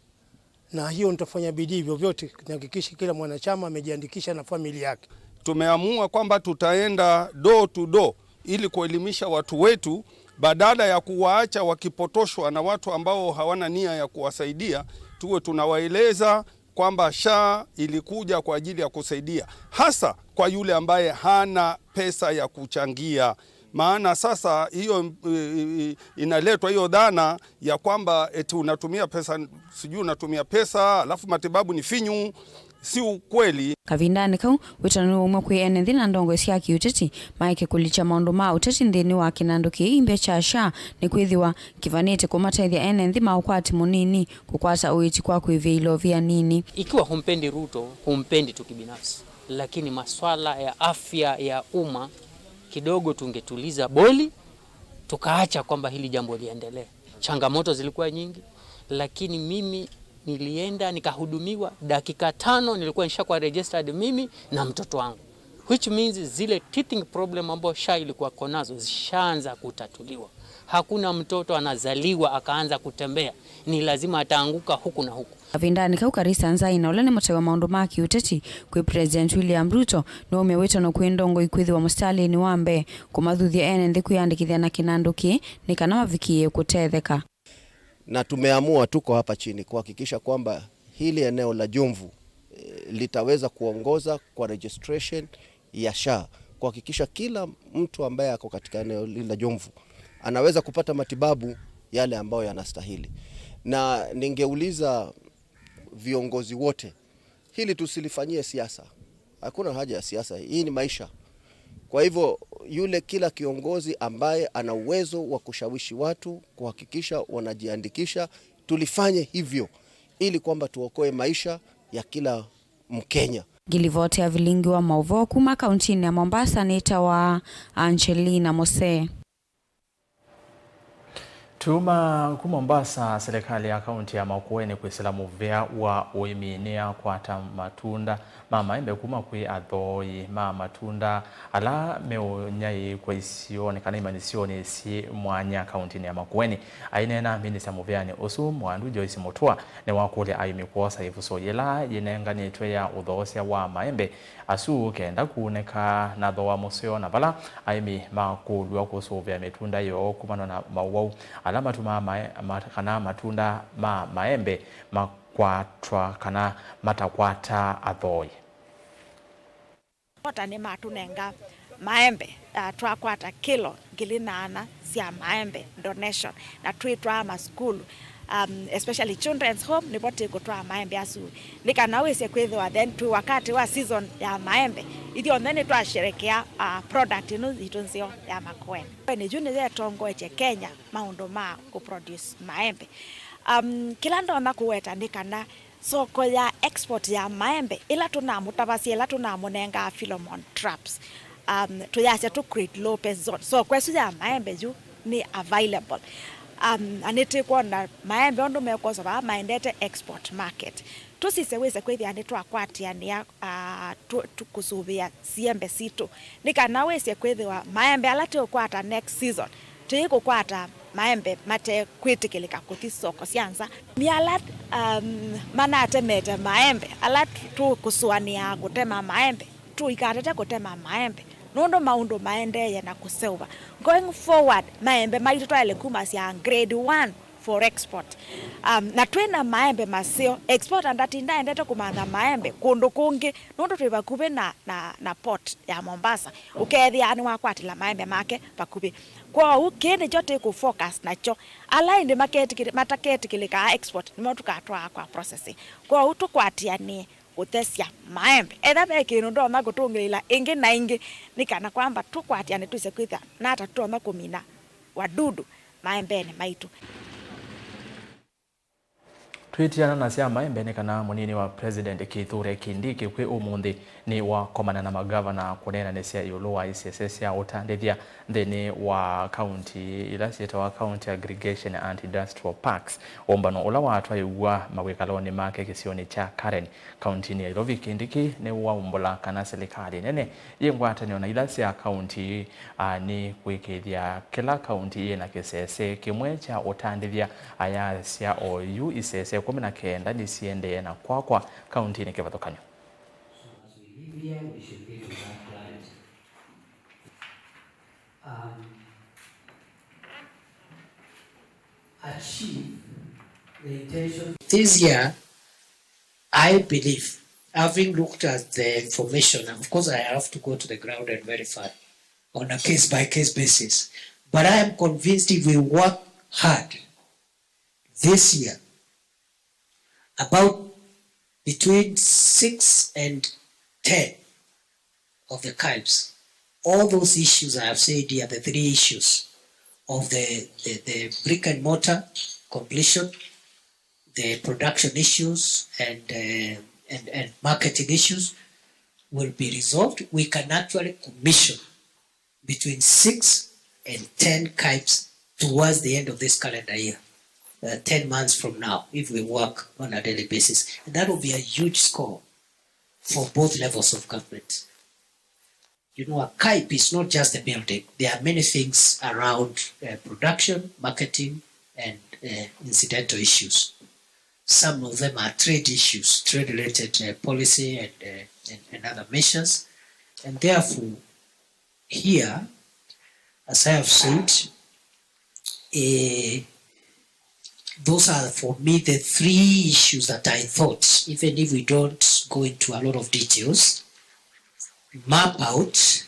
Na hiyo nitafanya bidii vyovyote nihakikishe kila mwanachama amejiandikisha na familia yake. Tumeamua kwamba tutaenda door to door ili kuelimisha watu wetu, badala ya kuwaacha wakipotoshwa na watu ambao hawana nia ya kuwasaidia, tuwe tunawaeleza kwamba SHA ilikuja kwa ajili ya kusaidia, hasa kwa yule ambaye hana pesa ya kuchangia. Maana sasa hiyo, eh, inaletwa hiyo dhana ya kwamba eti unatumia pesa, sijui unatumia pesa alafu matibabu ni finyu. Si ukweli. Kavindanĩ kau, wĩtano nĩwaumw'a kwĩ ene nthĩ na ndongoi sya kĩũteti maeke kũlikya maũndũ ma ũteti nthĩnĩ wa kĩnandũ kĩĩ imbya kya SHA, nĩkwĩthĩwa kĩvanĩte kũmatethya ene nthĩ ma ũkwati mũnini kũkwata ũiiti kwa kwĩvĩĩa ilovia nini. Ikiwa humpendi Ruto, humpendi tu kibinafsi, lakini maswala ya afya ya umma kidogo tungetuliza boli, tukaacha kwamba hili jambo liendelee. Changamoto zilikuwa nyingi, lakini mimi nilienda nikahudumiwa dakika tano, nilikuwa nishakuwa registered mimi na mtoto wangu, which means zile teething problem ambazo SHA ilikuwa iko nazo zishaanza kutatuliwa. Hakuna mtoto anazaliwa akaanza kutembea, ni lazima ataanguka huku na huku. Kavindanĩ kau, Karisa Nzaina, ũla nĩ mũtei wa maũndũ ma kĩũteti kwĩ President William Ruto, nĩwaumya wĩtano kwĩ ndongoi kwĩthĩwa mũsitalĩnĩ wa mbee kũmathuthya ene nthĩ kwĩyandĩkĩthya na kĩnandũ kĩĩ nĩ kana mavikĩĩe kũtetheka. Na tumeamua, tuko hapa chini kuhakikisha kwamba hili eneo la Jomvu, eh, litaweza kuongoza kwa registration ya SHA, kuhakikisha kila mtu ambaye ako katika eneo hili la Jomvu anaweza kupata matibabu yale ambayo yanastahili. Na ningeuliza viongozi wote, hili tusilifanyie siasa. Hakuna haja ya siasa. Hii ni maisha. Kwa hivyo, yule kila kiongozi ambaye ana uwezo wa kushawishi watu kuhakikisha wanajiandikisha, tulifanye hivyo ili kwamba tuokoe maisha ya kila Mkenya. Ngilivoti ya vilingi wa maũvoo kuma kauntinĩ ya Mombasa nĩtawa Angelina Mose. Tuma ku Mombasa, silikalĩ ya kaunti ya Makueni kwĩsĩla mũvea wa ũĩmi nĩyakwata matunda ma maembe kuma kwĩ athooi ma matunda ala meũnyaĩĩkw'a isionĩ kana imanyĩsyonĩ syĩ mwanya kauntinĩ ya Makueni. Aineena minista mũveanĩ ũsu, Mwandu Joyce Mutua, nĩwakũlya aĩmi kwosa ĩvuso yĩla yĩnenganĩtwe ya ũthoosya wa maembe asu kenda kũnĩka na thooa mũseo, na vala aĩmi makũlw'a kũsũvĩa mĩtunda yoo kumana na maũwau ala matumaa mae-, ma-, kana matunda ma maembe makwatwa kana matakwataa athooi. Kota nĩmatũnenga maembe, ah, twakwata kĩlo ngili na ana sya maembe donation, na twĩtwaa masukulu, um, especially children's home, nĩvo tĩkũtwaa maembe asu, nĩ kana wĩsĩ kwĩthĩwa then twĩ wakati wa season ya maembe, ithyonthe nĩtwasherekea, ah, product ĩno yitũ nzeo ya Makueni. Nĩ yu nĩyetongoetye Kenya maũndũ ma kũproduce maembe. Um, kĩla ndonya kũweta nĩ kana soko ya export ya maembe ĩla tũnamũtavasya, ĩla tũnamũnengaa Philemon Traps, um, tũyasya tũ create low pest zone. Soko ĩsu ya maembe yu nĩ available. Um, na nĩtĩkwona maembe ũndũ mekwoswa vaa maendete export market. Tũsisye wĩse kwĩthĩa nĩtwakwatĩanĩa, ah, tũ-, tũ-, kũsũvĩa siembe sitũ, nĩ kana wĩsye kwĩthĩwa maembe ala tũũkwata next season tũikũkwata maembe mate kwĩtĩkĩlĩka kũthi soko sya nza. Nĩ ala, um, manatemete maembe, ala tũ-, tũkũsũanĩaa kũtema maembe, tũikatete kũtema maembe, nũndũ maũndũ maendeeye na kũseũva. Going forward, maembe maitũ twaĩle kumasya grade one for export. Um, na twĩ na maembe maseo, exporter ndatinda endete kũmantha maembe kũndũ kũngĩ, nũndũ twĩ vakuvĩ na, na, na port ya Mombasa, ũkethĩa nĩwakwatĩla maembe make vakuvĩ. Kwoou kĩĩ nĩkyo tĩkũ focus nakyo. Ala ĩndĩ maketĩkĩlĩ-, mataketĩkĩlĩkaa export nĩmo tũkatwaa kwa processing. Kwoou tũkwatĩanĩe kũthesya maembe. Etha ve kĩndũ ndonya kũtũngĩlĩĩla ĩngĩ na ĩngĩ, nĩ kana kwamba tũkwatĩanĩe twĩse kwĩthĩa nata tũtonya kũmina wadudu maembenĩ maitũ. Twĩtiana na sya maembe nĩ kana mũnini wa President Kithure Kindiki kwĩ ũmũnthĩ nĩwakomana na magavana kũneenanĩsya ĩũlũ wa isese sya ũtandĩthya nthĩnĩ wa kaunti ila syĩtawa County Aggregation and Industrial Parks. Ũmbano ũla watwaĩw'a mawĩkalonĩ make kĩsionĩ kya Karen, kauntinĩ ya Ilovi, Kindiki nĩwaumbũla kana silikalĩ nene yĩ ngwatanĩo na ila sya kaunti, a, nĩ kũĩkĩĩthya kĩla kaunti yĩ na kĩsese kĩmwe kya ũtandĩthya, ayasya oyu isese kũmi na kenda nĩsiendee na kwakwa kauntinĩ kĩvathũkany'o. So as we leave here, we should leave with that clarity. Um, achieve the intention. This year, I believe, having looked at the information, and of course I have to go to the ground and verify on a case-by-case basis, but I am convinced if we work hard this year, about between six and ten of the KAIPs, all those issues I have said here, the three issues of the, the, the brick and mortar completion, the production issues, and, uh, and, and marketing issues will be resolved. We can actually commission between six and ten KAIPs towards the end of this calendar year, uh, ten months from now, if we work on a daily basis. And that will be a huge score for both levels of government. You know, a KAIP is not just a building. There are many things around, uh, production, marketing, and, uh, incidental issues. Some of them are trade issues, trade-related, uh, policy and, uh, and, and other measures. And therefore, here, as I have said, eh, those are for me the three issues that I thought, even if we don't go into a lot of details, map out,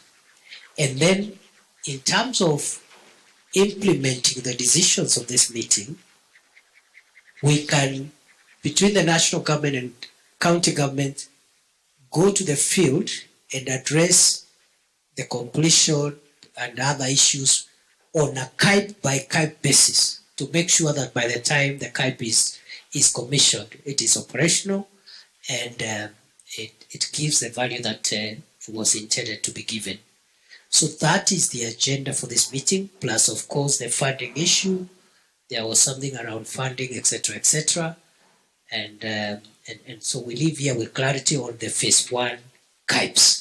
and then in terms of implementing the decisions of this meeting, we can, between the national government and county government, go to the field and address the completion and other issues on a KAIP by KAIP basis to make sure that by the time the KAIP is, is commissioned, it is operational and, uh, it, it gives the value that, uh, was intended to be given. So that is the agenda for this meeting, plus of course the funding issue. There was something around funding, et cetera, et cetera. And, um, and, and so we leave here with clarity on the phase one KAIPs.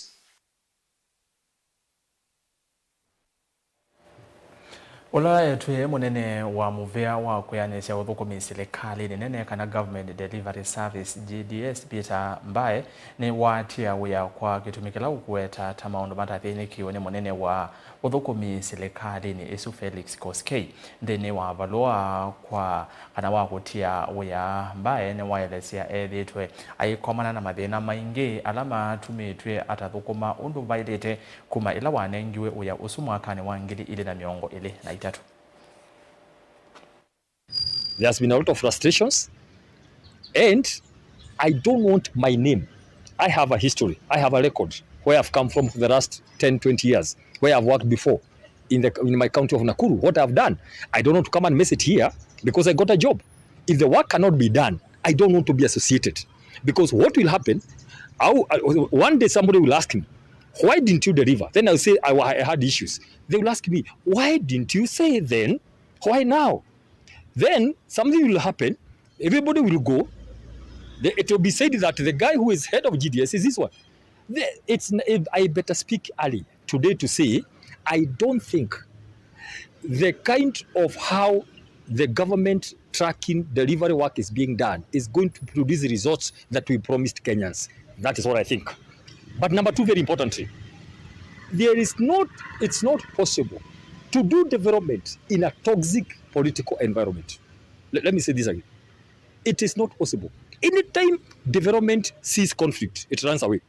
Ũla etw'e mũnene wa mũvĩa wa kwĩanĩsya ũthũkũmi silikalĩnĩ nene kana Government Delivery Service, G D S, Peter Mbae, nĩwatia wĩa kwa kĩtumi kĩla ũkũweta ta maũndũ matathĩnĩkiwe nĩ mũnene wa ũthũkũmi silikalĩnĩ ĩsu, Felix Koskei. Nthĩnĩ wa valũa kwa kana wa kũtia wĩa, Mbae nĩwaelesya ethĩĩtwe aikomana na mathĩna maingĩ ala matumĩtw'e atathũkũma ũndũ vaĩlĩte kuma ĩla wanengiwe wĩa ũsu mwakanĩ wa ngili ilĩ na mĩongo ĩlĩ na itatũ. There has been a lot of frustrations, and I don't want my name. I have a history. I have a record where I've come from for the last ten, twenty years, where I've worked before in the, in my county of Nakuru. What I've done, I don't want to come and mess it here because I got a job. If the work cannot be done, I don't want to be associated, because what will happen, I will, I, one day somebody will ask me, "Why didn't you deliver?" Then I'll say, "I, wa- I had issues." They will ask me, "Why didn't you say then? Why now?" Then something will happen. Everybody will go. The, it will be said that the guy who is head of G D S is this one. The, it's, it, I better speak early today to say I don't think the kind of how the government tracking delivery work is being done is going to produce the results that we promised Kenyans. That is what I think. But number two, very importantly, there is not, it's not possible to do development in a toxic political environment. Let, let me say this again. It is not possible. Anytime development sees conflict, it runs away.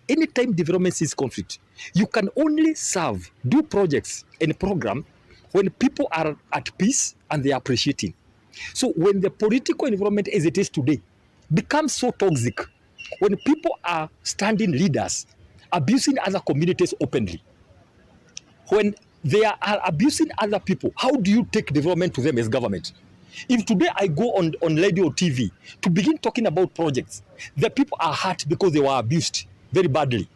Anytime development sees conflict, you can only serve, do projects and program when people are at peace and they are appreciating. So when the political environment as it is today becomes so toxic, when people are standing leaders abusing other communities openly, when they are, are abusing other people, how do you take development to them as government? If today I go on, on radio or T V to begin talking about projects, the people are hurt because they were abused very badly.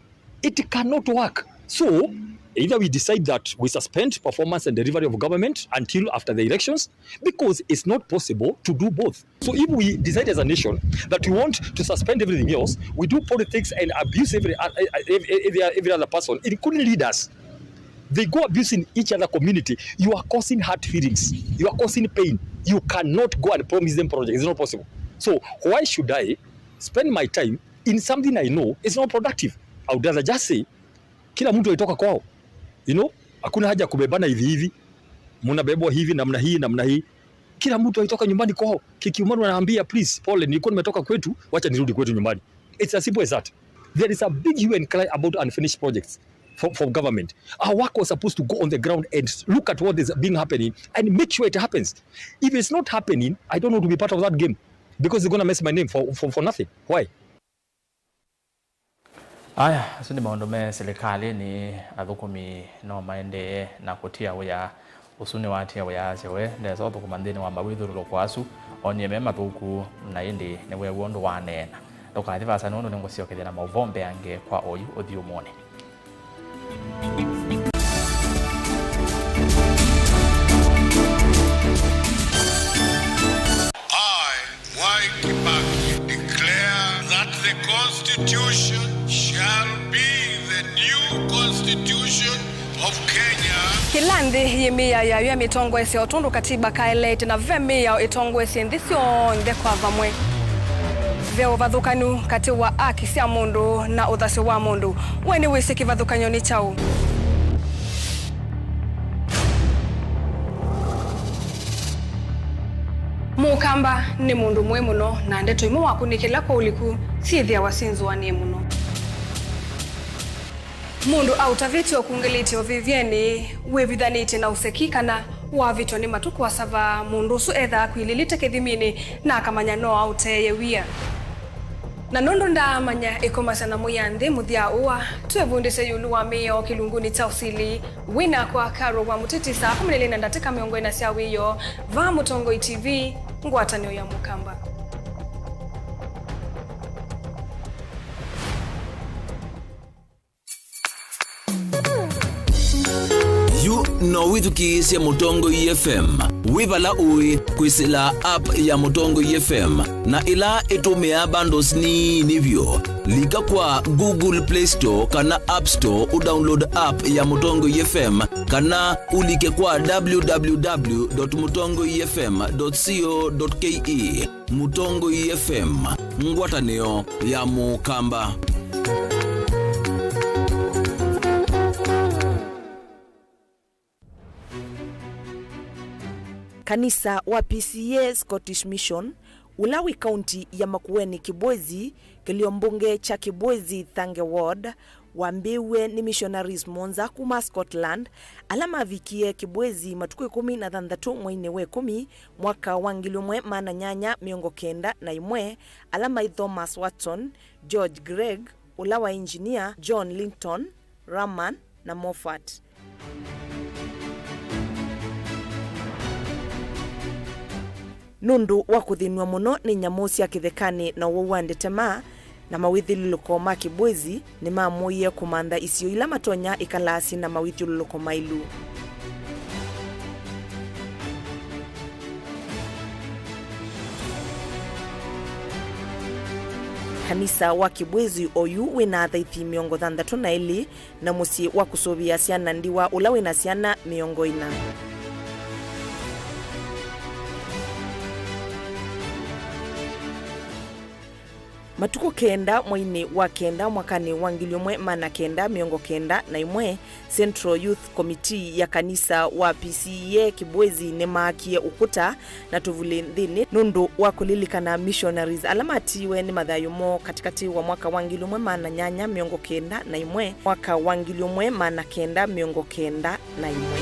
It cannot work. So either we decide that we suspend performance and delivery of government until after the elections, because it's not possible to do both. So if we decide as a nation that we want to suspend everything else, we do politics and abuse every, uh, uh, every, every other person, including leaders. They go abusing each other community. You are causing hurt feelings. You are causing pain. You cannot go and promise them projects. It's not possible. So why should I spend my time in something I know is not productive? I would rather just say, kila mtu aitoka kwao. You know, hakuna haja kubebana hivi hivi. Mnabebwa hivi, namna hii, namna hii. Kila mtu aitoka nyumbani kwao. Kikiumana anaambia, "Please, pole, nilikuwa nimetoka kwetu, wacha nirudi kwetu nyumbani." It's as simple as that. There is a big hue and cry about unfinished projects for, for government. Our work was supposed to go on the ground and look at what is being happening and make sure it happens. If it's not happening, I don't want to be part of that game because they're gonna mess my name for, for, for nothing. Why? Aya, asu nĩ maũndũ me silikalĩnĩ. Athũkũmi no maendee na kũtia wĩa ũsu. Nĩwatia wĩa asya we ndesa ũthũkũma nthĩnĩ wa mawĩthyũlũlũko asu, onie me mathũku, na ĩndĩ nĩweew'a ũndũ waneena. Ndũkathi vaasa nũndũ nĩngũsyokethya na maũvoo mbeange kwa oyu ũthyũmũnĩ. I, Mwai Kibaki, declare that the Constitution shall be the new Constitution of Kenya. Kĩla nthĩ yĩ mĩao yayo ya mĩtongoesye o tondũ katiba kaeleete, na ve mĩao ĩtongoesye nthĩ syonthe kwa vamwe. Ve ũvathũkanu katĩ wa aki sya mũndũ na ũthasyo wa mũndũ. We nĩwĩsĩ kĩvathũkany'o nĩ kyaũ? Mũkamba nĩ mũndũ mũĩ mũno, na ndeto imwe wakũnĩkĩla kwa ũliku syĩthĩawa syĩ nzũanĩe mũno. Mũndũ aũtavĩtye ũkungĩlĩtye ũvĩvyenĩ, wĩvithanĩtye na ũseki, kana wavĩtw'a nĩ matukũ asava, mũndũ ũsu ethaa akwilĩlĩte kĩthiminĩ na akamanya no aũteeye wia. Na nũndũ ndaamanya ĩkomasya na mũya nthĩ mũthya ũa, twĩvundĩsye ĩũlũ wa mĩao kĩlungunĩ kya ũsili. Wĩ nakwa Carol wa Mũtiti saa kũmi na ilĩ na ndatĩka mĩongo ĩna sya wĩoo, vaa Mũtongoi T V, ngwatanĩo ya Mũkamba. Yu no wĩthukĩĩsye Mũtongoi F M wĩ vala ũĩ kwĩsĩla app ya Mũtongoi F M, na ĩla ĩtũmĩaa bundles nini vyũ. Lika kwa Google Play Store kana App Store ũdownload app ya Mũtongoi F M, kana ũlike kwa w w w dot mũtongoi f m dot co dot k e. Mũtongoi F M, ngwatanĩo ya Mũkamba. Kanisa wa P C E A Scottish Mission, ũla wĩ kaunti ya Makueni Kibwezi, kĩlio mbunge kya Kibwezi Thange Ward, wambĩĩw'e nĩ missionaries mũonza kuma Scotland, ala mavikie Kibwezi matukũ ĩkũmi na thanthatũ mweinĩ wa ĩkũmi, mwaka wa ngili ũmwe maana nyanya mĩongo kenda na ĩmwe, ala maĩ Thomas Watson, George Gregg, ũla wa engineer, John Linton, Raman, na Moffat. Nũndũ wa kũthĩnw'a mũno nĩ nyamũ sya kĩthekanĩ na ũwau wa ndetema na mawĩthyũlũlũko ma Kibwezi, nĩmamũĩie kũmantha isio ila matonya ĩkalaa syĩ na mawĩthyũlũlũko maĩlu. Kanisa wa Kibwezi oyu wĩ na athaithi mĩongo thanthatũ na elĩ na mũsyĩ wa kũsũvĩa syana ndiwa ũla wĩ na syana mĩongo ĩna. Matukũ kenda mweinĩ wa kenda mwakanĩ wa ngili ũmwe maana kenda mĩongo kenda na ĩmwe, Central Youth Committee ya kanisa wa P C E A Kibwezi nĩmaakie ũkũta na tũvulĩ nthĩnĩ nũndũ wa kũlilikana missionaries ala matiiwe nĩ mathayũ moo katĩkatĩ wa mwaka wa ngili ũmwe maana nyanya mĩongo kenda na ĩmwe, mwaka wa ngili ũmwe maana kenda mĩongo kenda na ĩmwe.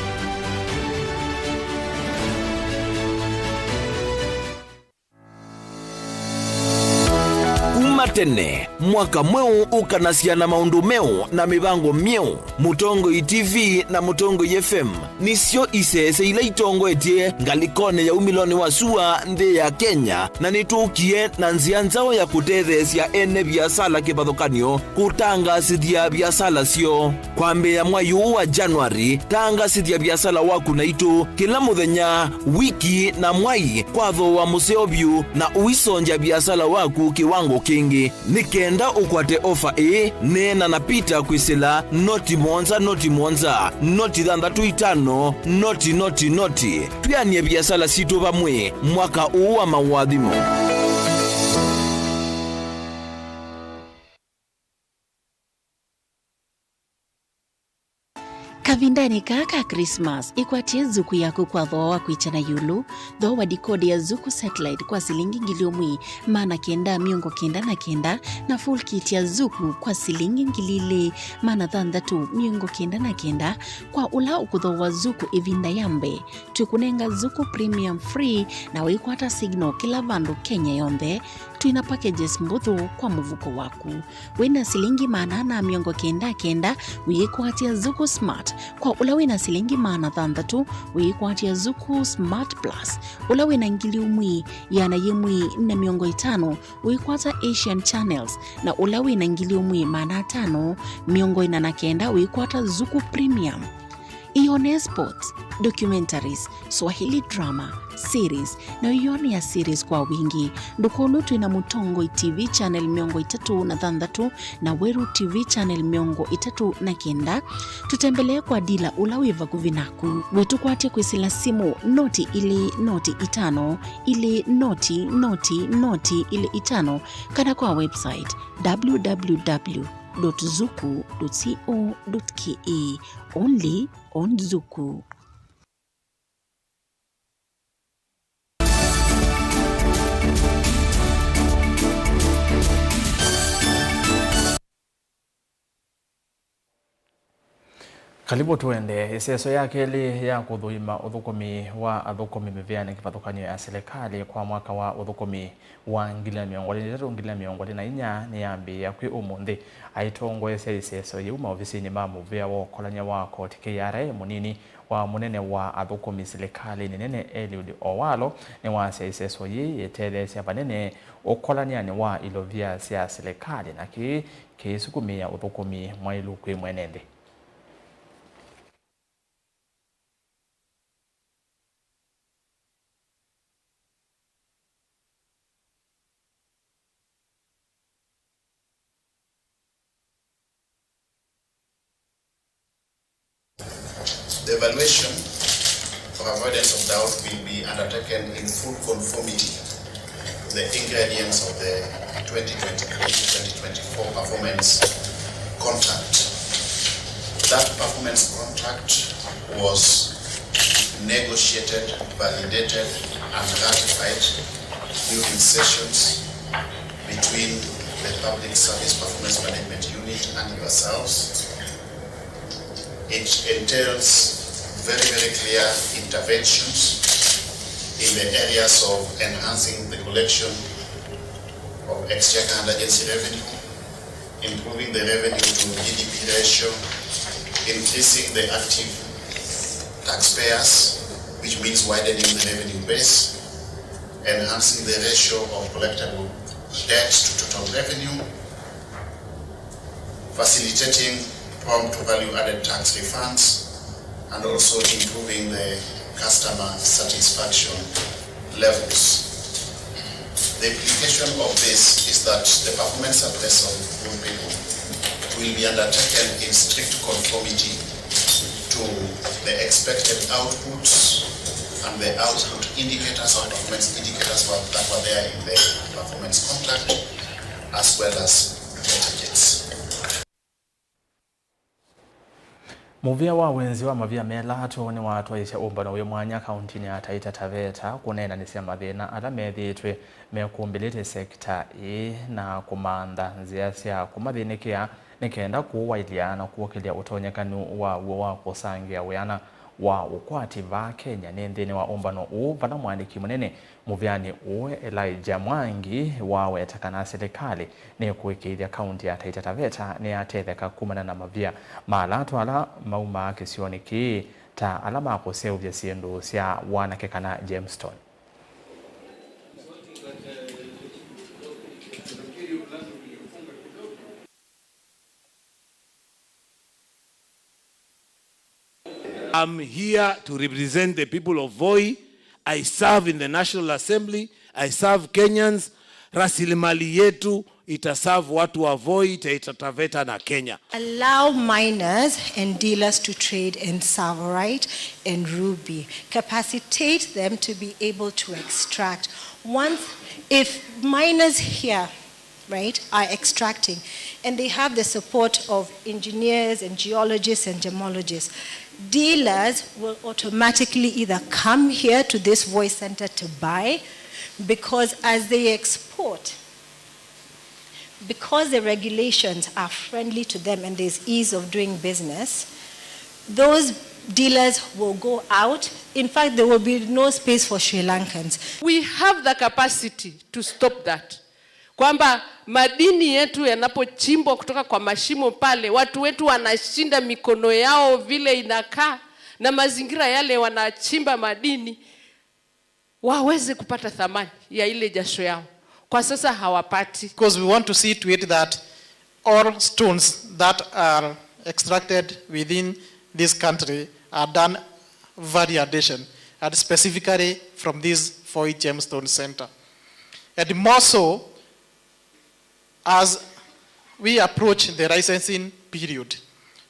Kuma tene, mwaka mweũ ũkanasya na maũndũ meũ na mĩvango myeũ. Mũtongoi T V na Mũtongoi F M nĩsyo isese ila itongoetye ngalĩkonĩ ya umĩlonĩ wa sua nthĩ ya Kenya, na nĩtũkie na nzĩa nzaũ ya kũtetheesya ene viasala kĩvathũkany'o kũtangaasĩthya viasala syoo. Kwambĩĩa mwai ũũ wa January, tangaasĩthya viasala waku naitũ kĩla mũthenya, wiki, na mwai kwa thooa mũseo vyũ, na ũisongya viasala waku kĩwango kĩngĩ. Nĩ kenda ũkwate ofa ĩĩ, neena na Peter kwĩsĩla noti mũonza, noti mũonza, noti thanthatũ itano, noti, noti, noti. Twĩanĩe viasala sitũ vamwe mwaka ũũ wa maũathimo. Kavindanĩ kaa ka Christmas, ĩkwatye Zuku yaku kwa thooa wa kwĩkya na ĩũlũ. Thooa dikodi ya Zuku Satellite kwa silingi ngili ũmwe maana kenda mĩongo kenda na kenda, na full kit ya Zuku kwa silingi ngili ilĩ maana thanthatũ mĩongo kenda na kenda. Kwa ũla ũkũthooa Zuku ĩvinda ya mbee, twĩkũnenga Zuku Premium free na wĩkwata signal kĩla vandũ Kenya yonthe. Twĩna packages mbũthũ kwa mũvuko waku. Wĩna silingi maana ana mĩongo kenda kenda, ũyĩkwatya Zuku Smart. Kwa ũla wĩna silingi maana thanthatũ, ũyĩkwatya Zuku Smart Plus. Ũla wĩna ngili ũmwe, ĩana yĩmwe na mĩongo ĩtano, ũyĩkwata Asian Channels. Na ũla wĩna ngili ũmwe maana atano mĩongo ĩna na kenda, ũyĩkwata Zuku Premium. Ĩyone sports, documentaries, Swahili drama, series, na ĩyone ya series kwa wingĩ. Ndũkolwe twĩna Mũtongoi T V channel mĩongo ĩtatũ na thanthatũ na Weru T V channel mĩongo ĩtatũ na kenda. Tũtembelee kwa dila ũla wĩ vakuvĩ naku. Wĩtũkwatye kwĩsĩla simũ noti ilĩ noti itano ilĩ noti noti noti ilĩ itano, kana kwa website w w w dot zuku dot co dot k e. Only on Zuku. Kalivu tuende. Ĩseso ya kelĩ ya kũthũima ũthũkũmi wa athũkũmi mĩvĩanĩ kĩvathũkany'o ya silikalĩ kwa mwaka wa ũthũkũmi wa ngili na mĩongo ĩlĩ na itatũ, ngili na mĩongo ĩlĩ na inya nĩyambĩĩa kwĩ ũmũnthĩ. Aitongoesya ĩseso yĩu maovisinĩ ma mũvĩa wa ũkolany'a wa koti K R A, mũnini wa mũnene wa athũkũmi silikalĩnĩ nene Eliud Owalo nĩwasya ĩseso yĩĩ yĩtetheesya vanene ũkolany'anĩ wa ilovia sya silikalĩ, na kĩĩ kĩisukumĩĩa ũthũkũmi mwaĩlu kwĩ mwene nthĩ. The evaluation for avoidance of doubt will be undertaken in full conformity to the ingredients of the twenty twenty-three twenty twenty-four performance contract. That performance contract was negotiated, validated, and ratified during sessions between the Public Service Performance Management Unit and yourselves. It entails very, very clear interventions in the areas of enhancing the collection of exchequer and agency revenue, improving the revenue to G D P ratio, increasing the active taxpayers, which means widening the revenue base, enhancing the ratio of collectible debt to total revenue, facilitating prompt value-added tax refunds, and also improving the customer satisfaction levels. The implication of this is that the performance survey of good people will be undertaken in strict conformity to the expected outputs and the output indicators or performance indicators were- that were there in the performance contract, as well as the targets. Mũvĩa wa wenzi wa mavia me Latũ nĩwatwaĩĩsye ũmbano wĩ mwanya kauntinĩ ya Taita Taveta kũneenanĩsya mathĩna ala methĩĩtwe mekũmbĩlĩte sekita ĩĩ na kũmantha nzĩa sya kũmathĩnĩkĩa nĩ kenda kũwaĩlya na kũkĩlya ũtonyekanu waw'o wa kũsangĩa wĩana wa ũkwati vaa Kenya. Nĩ nthĩnĩ wa ũmbano ũũ vala mũandĩki mũnene mũvĩanĩ ũũ Elijah Mwangi waweta kana silikalĩ nĩkũĩkĩĩthya kaunti ya Taita Taveta nĩyatetheka kumana na mavia ma Latũ ala maumaa kĩsionĩ kĩĩ, ta ala ma kũseũvya syĩndũ sya wanake kana gemstone. I'm here to represent the people of Voi. I serve in the National Assembly. I serve Kenyans. Rasilimali yetu itaserve watu wa Voi, Taita Taveta na Kenya. Allow miners and dealers to trade in Savorite and Ruby. Capacitate them to be able to extract. Once, if miners here, right, are extracting, and they have the support of engineers and geologists and gemologists, Dealers will automatically either come here to this Voi Center to buy, because as they export, because the regulations are friendly to them and there's ease of doing business, those dealers will go out. In fact, there will be no space for Sri Lankans. We have the capacity to stop that. Kwamba madini yetu yanapochimbwa kutoka kwa mashimo pale, watu wetu wanashinda mikono yao vile inakaa, na mazingira yale wanachimba madini waweze kupata thamani ya ile jasho yao. Kwa sasa hawapati. Because we want to see to it that all stones that are extracted within this country are done value addition, and specifically from this Voi Gemstone Center. And more so, as we approach the licensing period,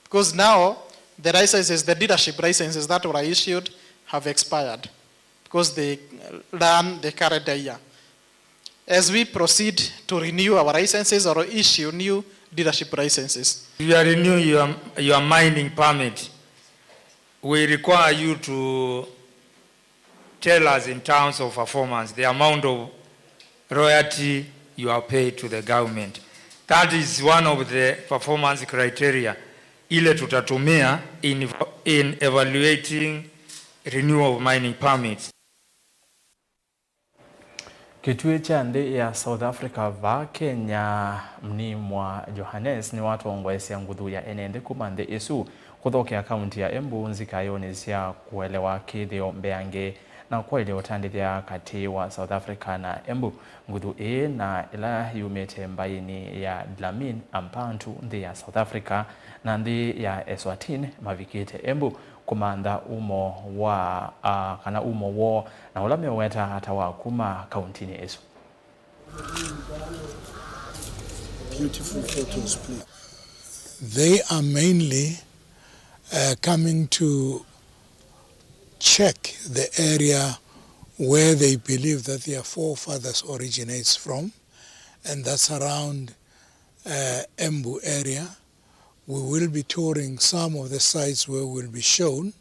because now the licenses, the dealership licenses that were issued have expired because they run the calendar year. As we proceed to renew our licenses or issue new dealership licenses, if you are renew your, your mining permit, we require you to tell us in terms of performance, the amount of royalty you are paid to the government. That is one of the performance criteria ile tutatumia in, in evaluating renewal of mining permits. Kĩtuĩ kya nthĩ ya South Africa vaa Kenya, Mnimwa Johannes nĩwatongoesya nguthu ya ene nthĩ kuma nthĩ ĩsu kũthokea kaunti ya Embu nzikayonĩ sya kũelewa kĩthĩo mbeange na kwaĩlya ũtandĩthya katĩ wa South Africa na Embu. Nguthu ĩĩ na ĩla yumĩte mbaĩnĩ ya Dlamini a Bantu nthĩ ya South Africa na nthĩ ya Eswatini mavikĩte Embu kũmantha umo wa, a, kana umo woo na ũla meũweta ata wa kuma kauntinĩ ĩsu. Beautiful photos, please. They are mainly, uh, coming to check the area where they believe that their forefathers originates from, and that's around, uh, Embu area. We will be touring some of the sites where we'll be shown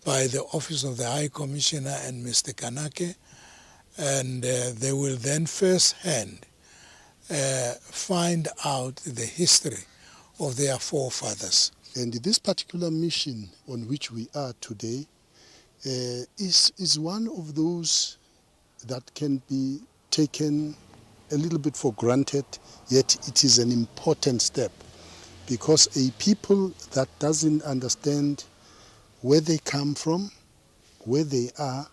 by the Office of the High Commissioner and Mister Kanake, and, uh, they will then first hand, uh, find out the history of their forefathers. And this particular mission on which we are today, uh, is, is one of those that can be taken a little bit for granted, yet it is an important step, because a people that doesn't understand where they come from, where they are,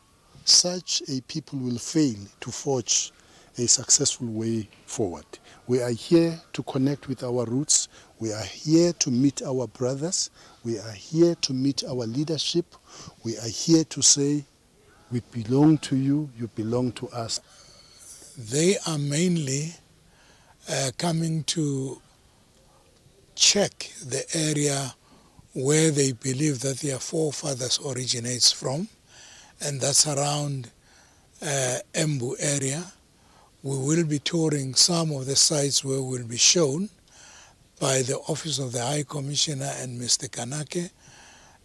such a people will fail to forge a successful way forward. We are here to connect with our roots. We are here to meet our brothers. We are here to meet our leadership. We are here to say, we belong to you, you belong to us. They are mainly, uh, coming to check the area where they believe that their forefathers originates from, and that's around, uh, Embu area. We will be touring some of the sites where we'll be shown by the Office of the High Commissioner and Mister Kanake,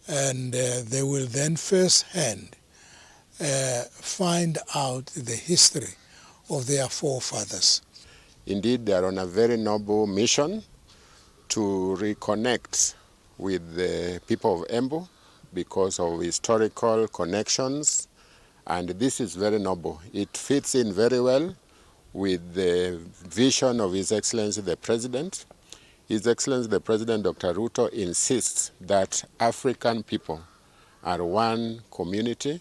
and, uh, they will then first hand, uh, find out the history of their forefathers. Indeed, they are on a very noble mission to reconnect with the people of Embu because of historical connections, and this is very noble. It fits in very well with the vision of His Excellency the President. His Excellency the President, Doctor Ruto, insists that African people are one community.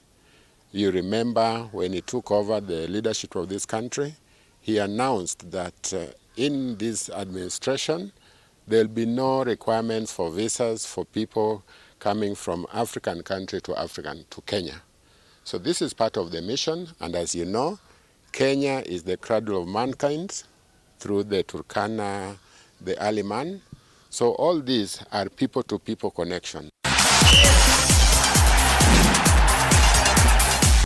You remember when he took over the leadership of this country, he announced that, uh, in this administration, there'll be no requirements for visas for people coming from African country to African, to Kenya. So this is part of the mission, and as you know, Kenya is the cradle of mankind through the Turkana, the early man. So all these are people-to-people connection.